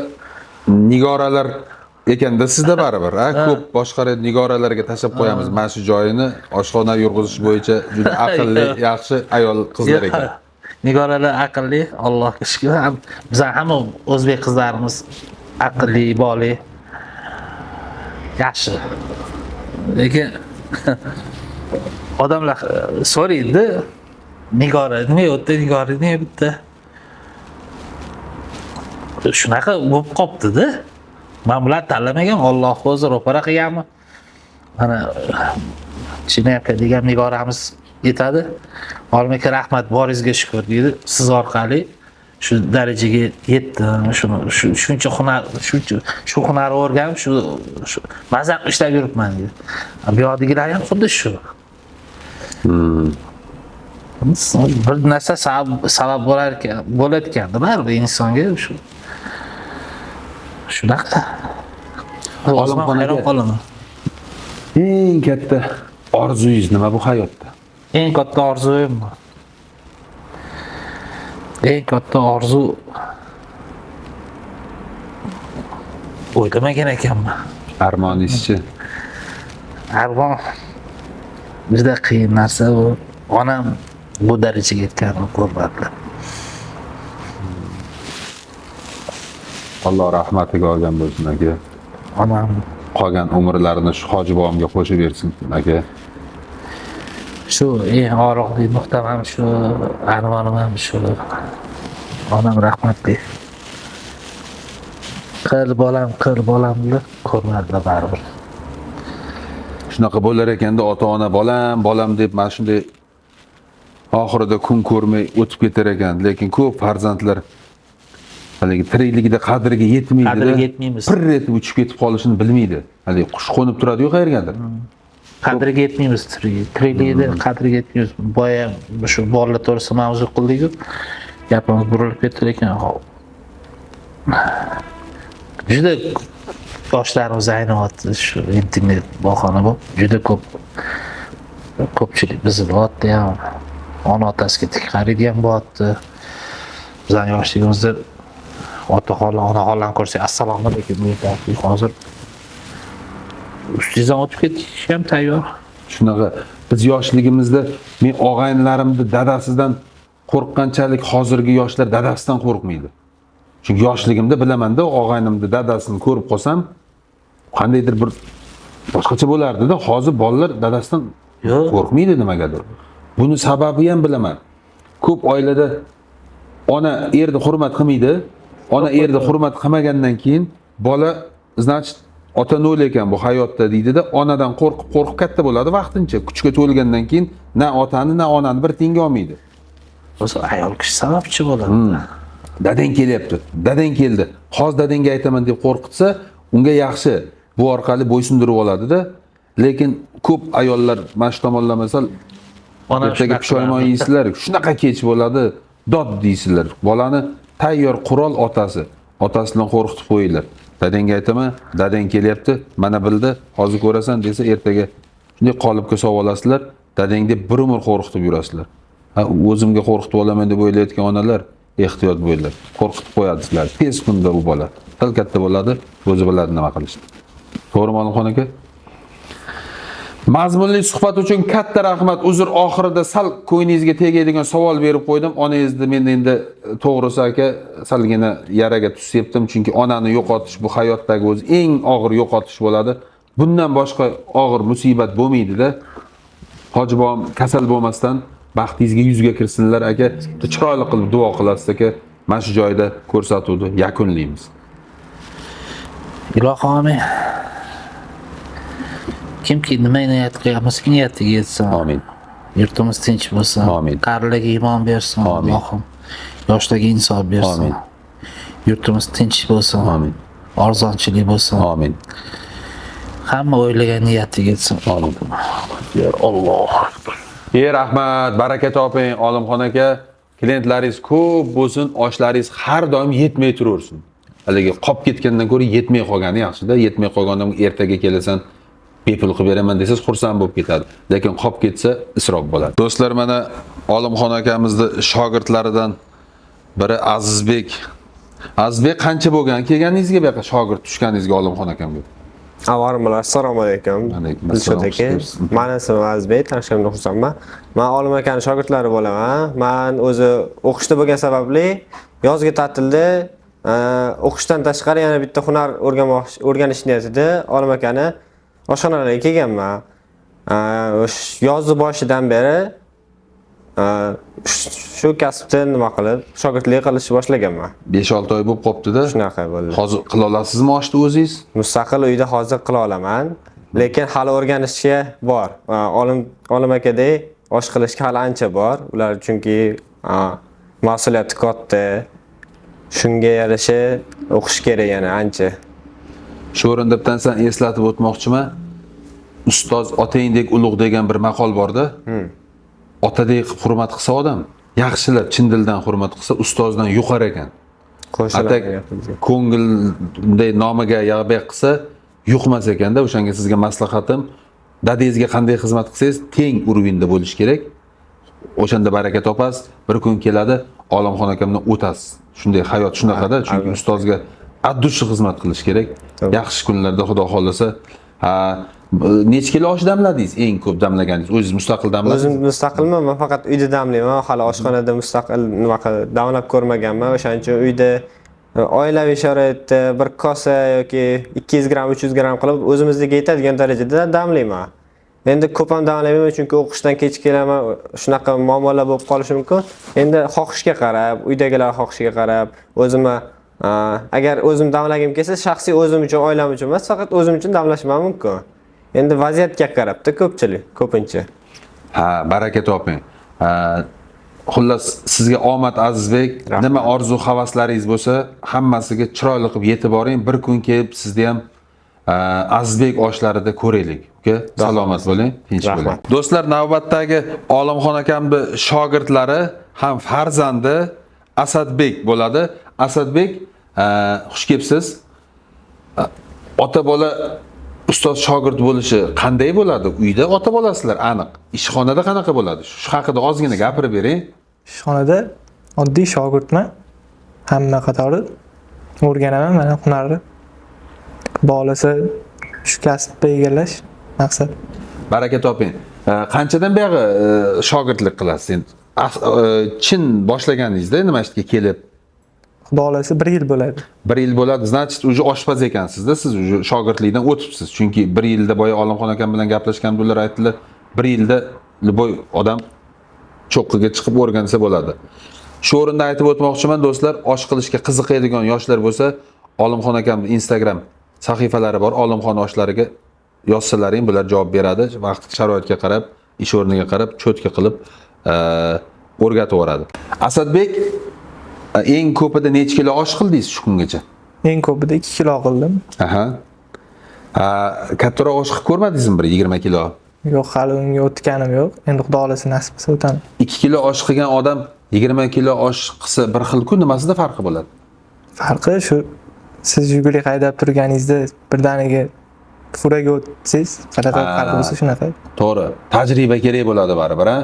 Nigoralar Ekanda sizda baribir, ha, ko'p boshqa nigoralarga tashlab qo'yamiz. Mana shu joyini oshxona yurg'izish bo'yicha juda aqlli, yaxshi ayol qizlar ekan. Nigoralar aqlli, Allohga shukr. Bizlar hamma o'zbek qizlarimiz aqlli, boli. Yaxshi. Lekin odamlar so'raydi, Nigora nima yo'qda, Nigora nima bitta. Shunaqa bo'lib qopti-da. Men bularni tanlamagan, Alloh o'zi ro'para qilganmi? Mana Chinaka degan nigoramiz yetadi. Olim aka rahmat, boringizga shukr deydi. Siz orqali shu darajaga yetdim. Shuni shuncha hunar, shuncha shu hunarni o'rganib, shu maza qilib ishlab yuribman deydi. Bu yoqdagilar ham xuddi shu. Bir narsa sabab bo'lar ekan, bo'layotganda baribir insonga shu shunaqa. Olimxon hayron qolaman. Eng katta orzuyingiz nima bu hayotda? Eng katta orzuyim. Eng katta orzu o'ylamagan ekanman. Armoningizchi? Armon juda qiyin narsa bu. Onam bu darajaga yetganini ko'rmadilar. Alloh rahmatiga olgan bo'lsin aka. Onam qolgan umrlarini shu hoji bobomga qo'shib bersin aka. Shu eng og'riqli nuqtam ham shu, armonim ham shu. Onam rahmatli. Qil bolam, qil bolam deb ko'rmadilar baribir. Shunaqa bo'lar ekanda ota-ona bolam, bolam deb mana shunday oxirida kun ko'rmay o'tib ketar ekan. Lekin ko'p farzandlar haligi tirikligida qadriga yetmaydi. Qadriga yetmaymiz. Pir etib uchib ketib qolishini bilmaydi. Haligi qush qo'nib turadi-yu qayergadir. Qadriga yetmaymiz tirikligida qadriga yetmaymiz. Boya shu bolalar to'g'risida mavzu qildik-ku. Gapimiz burilib ketdi, lekin juda yoshlarimiz aynyapti shu internet bahona bo'lib, juda ko'pchilik buzilyapti ham, ona otasiga tik qaraydigan bo'lyapti. Bizning yoshligimizda ota xola, ona xolani ko'rsak assalomu alaykum deyardik. Hozir ustingizdan o'tib ketishga ham tayyor. Shunaqa biz yoshligimizda men og'aynilarimni dadasidan qo'rqqanchalik hozirgi yoshlar dadasidan qo'rqmaydi. Chunki yoshligimda bilamanda og'aynimni dadasini ko'rib qolsam qandaydir bir boshqacha bo'lardi-da. Hozir bolalar dadasidan qo'rqmaydi nimagadir. Buni sababi ham bilaman. Ko'p oilada ona erni hurmat qilmaydi. Ona erni hurmat qilmagandan keyin bola значит ota nol ekan bu hayotda deydida, onadan qo'rqib qo'rqib katta bo'ladi vaqtincha. Kuchga to'lgandan keyin na otani na onani bir tiyinga olmaydi. O'zi ayol kishi sababchi bo'ladi. Dadang kelyapti, dadang keldi, hozir dadangga aytaman deb qo'rqitsa, unga yaxshi, bu orqali bo'ysundirib oladida. Lekin ko'p ayollar mana shu tomonlama sal ertaga pushaymon yeysizlar, shunaqa kech bo'ladi, dod deysizlar. Bolani tayyor qurol otasi, otasi bilan qo'rqitib qo'yinglar. Dadangga aytaman, dadang kelyapti, mana bildi, hozir ko'rasan desa ertaga shunday qolipga solib olasizlar, dadang deb bir umr qo'rqitib yurasizlar. Ha, o'zimga qo'rqitib olaman deb o'ylayotgan onalar ehtiyot bo'linglar. Qo'rqitib qo'yadi sizlar. Tez kunda u bola sal katta bo'ladi, o'zi biladi nima qilishni. To'g'rimi Olimxon aka? Mazmunli suhbat uchun katta rahmat. Uzr, oxirida sal ko'nglingizga tegadigan savol berib qo'ydim. Onangizni men endi to'g'risi aka salgina yaraga tuz sepdim, chunki onani yo'qotish bu hayotdagi o'zi eng og'ir yo'qotish bo'ladi. Bundan boshqa og'ir musibat bo'lmaydi-da. Hoji bobom kasal bo'lmasdan baxtingizga yuzga kirsinlar aka. Chiroyli qilib duo qilasiz aka. Mana shu joyda ko'rsatuvni yakunlaymiz. Ilohi amin. Kimki nima niyat qilamiz, niyatiga yetsin. Amin. Yurtimiz tinch bo'lsin. Amin. Qarilarga iymon bersin. Amin. Allohim. Yoshlarga insof bersin. Amin. Yurtimiz tinch bo'lsin. Amin. Arzonchilik bo'lsin. Amin. Hamma o'ylagan niyatiga yetsin. Amin. Ya Alloh. Ey rahmat, baraka toping Olimxon aka. Klientlaringiz ko'p bo'lsin, oshlaringiz har doim yetmay turaversin. Haligi qolib ketgandan ko'ra yetmay qolgani yaxshi-da. Yetmay qolgandan ertaga kelasan, bepul qilib beraman desangiz xursand bo'lib ketadi. Lekin qolib ketsa isrof bo'ladi. Do'stlar, mana Olimxon akamizni shogirdlaridan biri Azizbek Azizbek, qancha bo'lgan kelganingizga, bu yoqqa shogird tushganingizga Olimxon akamga? Avvalambor assalomu alaykum. Alaykum Dilshod assalom, aka. xush kelibsiz. Mani ismim Azizbek, tanishganimdan xursandman. Man Olim akani shogirdlari bo'laman. Man o'zi o'qishda bo'lgan sababli yozgi ta'tilda o'qishdan tashqari yana bitta hunar o'rganish niyatida Olim akani oshxonalariga kelganman. O'sha yozni boshidan beri shu kasbda nima qilib, shogirdlik qilishni boshlaganman. 5-6 oy bo'lib qolibdi-da. Shunaqa bo'ldi. Hozir qila olasizmi oshni o'zingiz? Mustaqil uyda hozir qila olaman, lekin hali o'rganishga bor. Olim akadek osh qilishga hali ancha bor. Ular chunki mas'uliyati katta. Shunga yarasha o'qish kerak yana ancha. Shu o'rinda bitta narsani eslatib o'tmoqchiman. Ustoz otangdek ulug' degan bir maqol borda. Otadek qilib hurmat qilsa odam, yaxshilab chin dildan hurmat qilsa, ustozdan yuqar ekan. Qo'shilaman Atak gapingizga. ko'ngil bunday nomiga yag'bek qilsa, yuqmas ekanda. O'shanga sizga maslahatim, dadangizga qanday xizmat qilsangiz, teng уровень da bo'lish kerak. O'shanda baraka topasiz. Bir kun keladi, Olimxon akamdan o'tasiz. Shunday hayot shunaqada, chunki ustozga от души xizmat qilish kerak. Yaxshi kunlarda Xudo xohlasa, ha, necha kilo osh damladingiz? Eng ko'p damlaganingiz? O'zingiz mustaqil damladingiz? O'zim mustaqilman, man faqat uyda damlayman, hali oshxonada mustaqil nima qilib damlab ko'rmaganman. O'shaning uchun uyda oilaviy sharoitda bir kosa yoki 200 gramm, 300 gramm qilib o'zimizga yetadigan darajada damlayman. Endi ko'p ham damlamayman, chunki o'qishdan kech kelaman, shunaqa muammolar bo'lib qolishi mumkin. Endi xohishga qarab, uydagilar xohishiga qarab, o'zimga agar o'zim damlagim kelsa, shaxsiy o'zim uchun, oilam uchun emas, faqat o'zim uchun damlashim ham mumkin. Endi vaziyatga qarabda ko'pchilik, ko'pincha. Ha, baraka toping. Ha, xullas sizga omad, Azizbek. Rahmat. Nima orzu havaslaringiz bo'lsa, hammasiga chiroyli qilib yetib boring. Bir kun kelib sizni ham Azizbek oshlarida ko'raylik. Uka, salomat bo'ling, tinch bo'ling. Rahmat. Do'stlar, navbatdagi Olimxon akamni shogirdlari ham farzandi Asadbek bo'ladi. Asadbek, xush kelibsiz. Ota bola ustoz shogird bo'lishi qanday bo'ladi? Uyda ota bolasizlar aniq. Ishxonada qanaqa bo'ladi? Shu haqida ozgina gapirib bering. Ishxonada oddiy shogirdman. Hamma qatori o'rganaman mana hunarni. Xudo xohlasa shu kasbni egallash maqsad. Baraka toping. Qanchadan beri shogirdlik qilasiz endi? Chin boshlaganingizda nima ishga kelib? Xudo xohlasa 1 yil bo'ladi. 1 yil bo'ladi. Значит, уже oshpaz ekansizda, siz уже shogirdlikdan o'tibsiz. Chunki 1 yilda boya Olimxon akam bilan gaplashganda ular aytdilar, 1 yilda любой odam cho'qqiga chiqib o'rgansa bo'ladi. Shu o'rinda aytib o'tmoqchiman, do'stlar, osh qilishga qiziqadigan yoshlar bo'lsa, Olimxon akamning Instagram sahifalari bor. Olimxon oshlariga yozsalaring, bular javob beradi. Vaqt sharoitga qarab, ish o'rniga qarab, cho'tka qilib o'rgatib yuboradi. Asadbek, eng ko'pida necha kilo osh qildingiz shu kungacha? Eng ko'pida 2 kilo qildim. Aha. Kattaroq osh qilib ko'rmadingizmi bir 20 kilo? Yo'q, hali unga o'tganim yo'q. Endi Xudo xohlasa nasib qilsa o'taman. 2 kilo osh qilgan odam 20 kilo osh qilsa bir xil-ku, nimasida farqi bo'ladi? Farqi shu, siz Jiguli haydab turganingizda birdaniga furaga o'tsangiz, qanaqa farqi bo'lsa shunaqa. To'g'ri, tajriba kerak bo'ladi baribir, ha?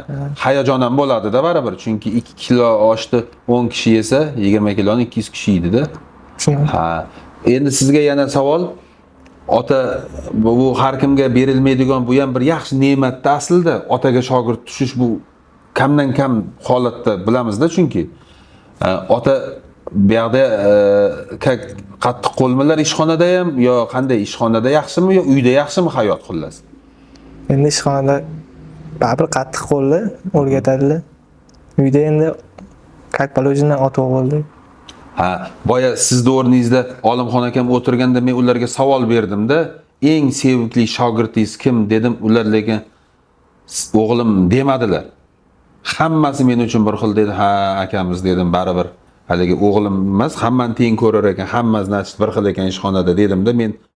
Hayajon ham bo'ladi-da baribir, chunki 2 kilo oshni 10 kishi yesa, 20 kiloni 200 kishi yeydi-da. Shunaqa. Ha, endi sizga yana savol. Ota bu har kimga berilmaydigan, bu ham bir yaxshi ne'matda aslida. Otaga shogird tushish bu kamdan kam holatda bilamizda, chunki ota bu yoqda qattiq qo'lmilar ishxonada ham yo qanday, ishxonada yaxshimi yo uyda yaxshimi hayot xullas? Endi ishxonada baribir qattiq qo'lli o'rgatadilar. Uyda endi как положено ota o'g'ildi. Ha, boya sizni o'rningizda Olimxon akam o'tirganda men ularga savol berdimda, eng sevimli shogirdingiz kim dedim, ular lekin o'g'lim demadilar. Hammasi men uchun bir xil dedi. Ha, akamiz dedim, baribir haligi o'g'lim emas, hammani teng ko'rar ekan, hammasi значит bir xil ekan ishxonada dedimda men.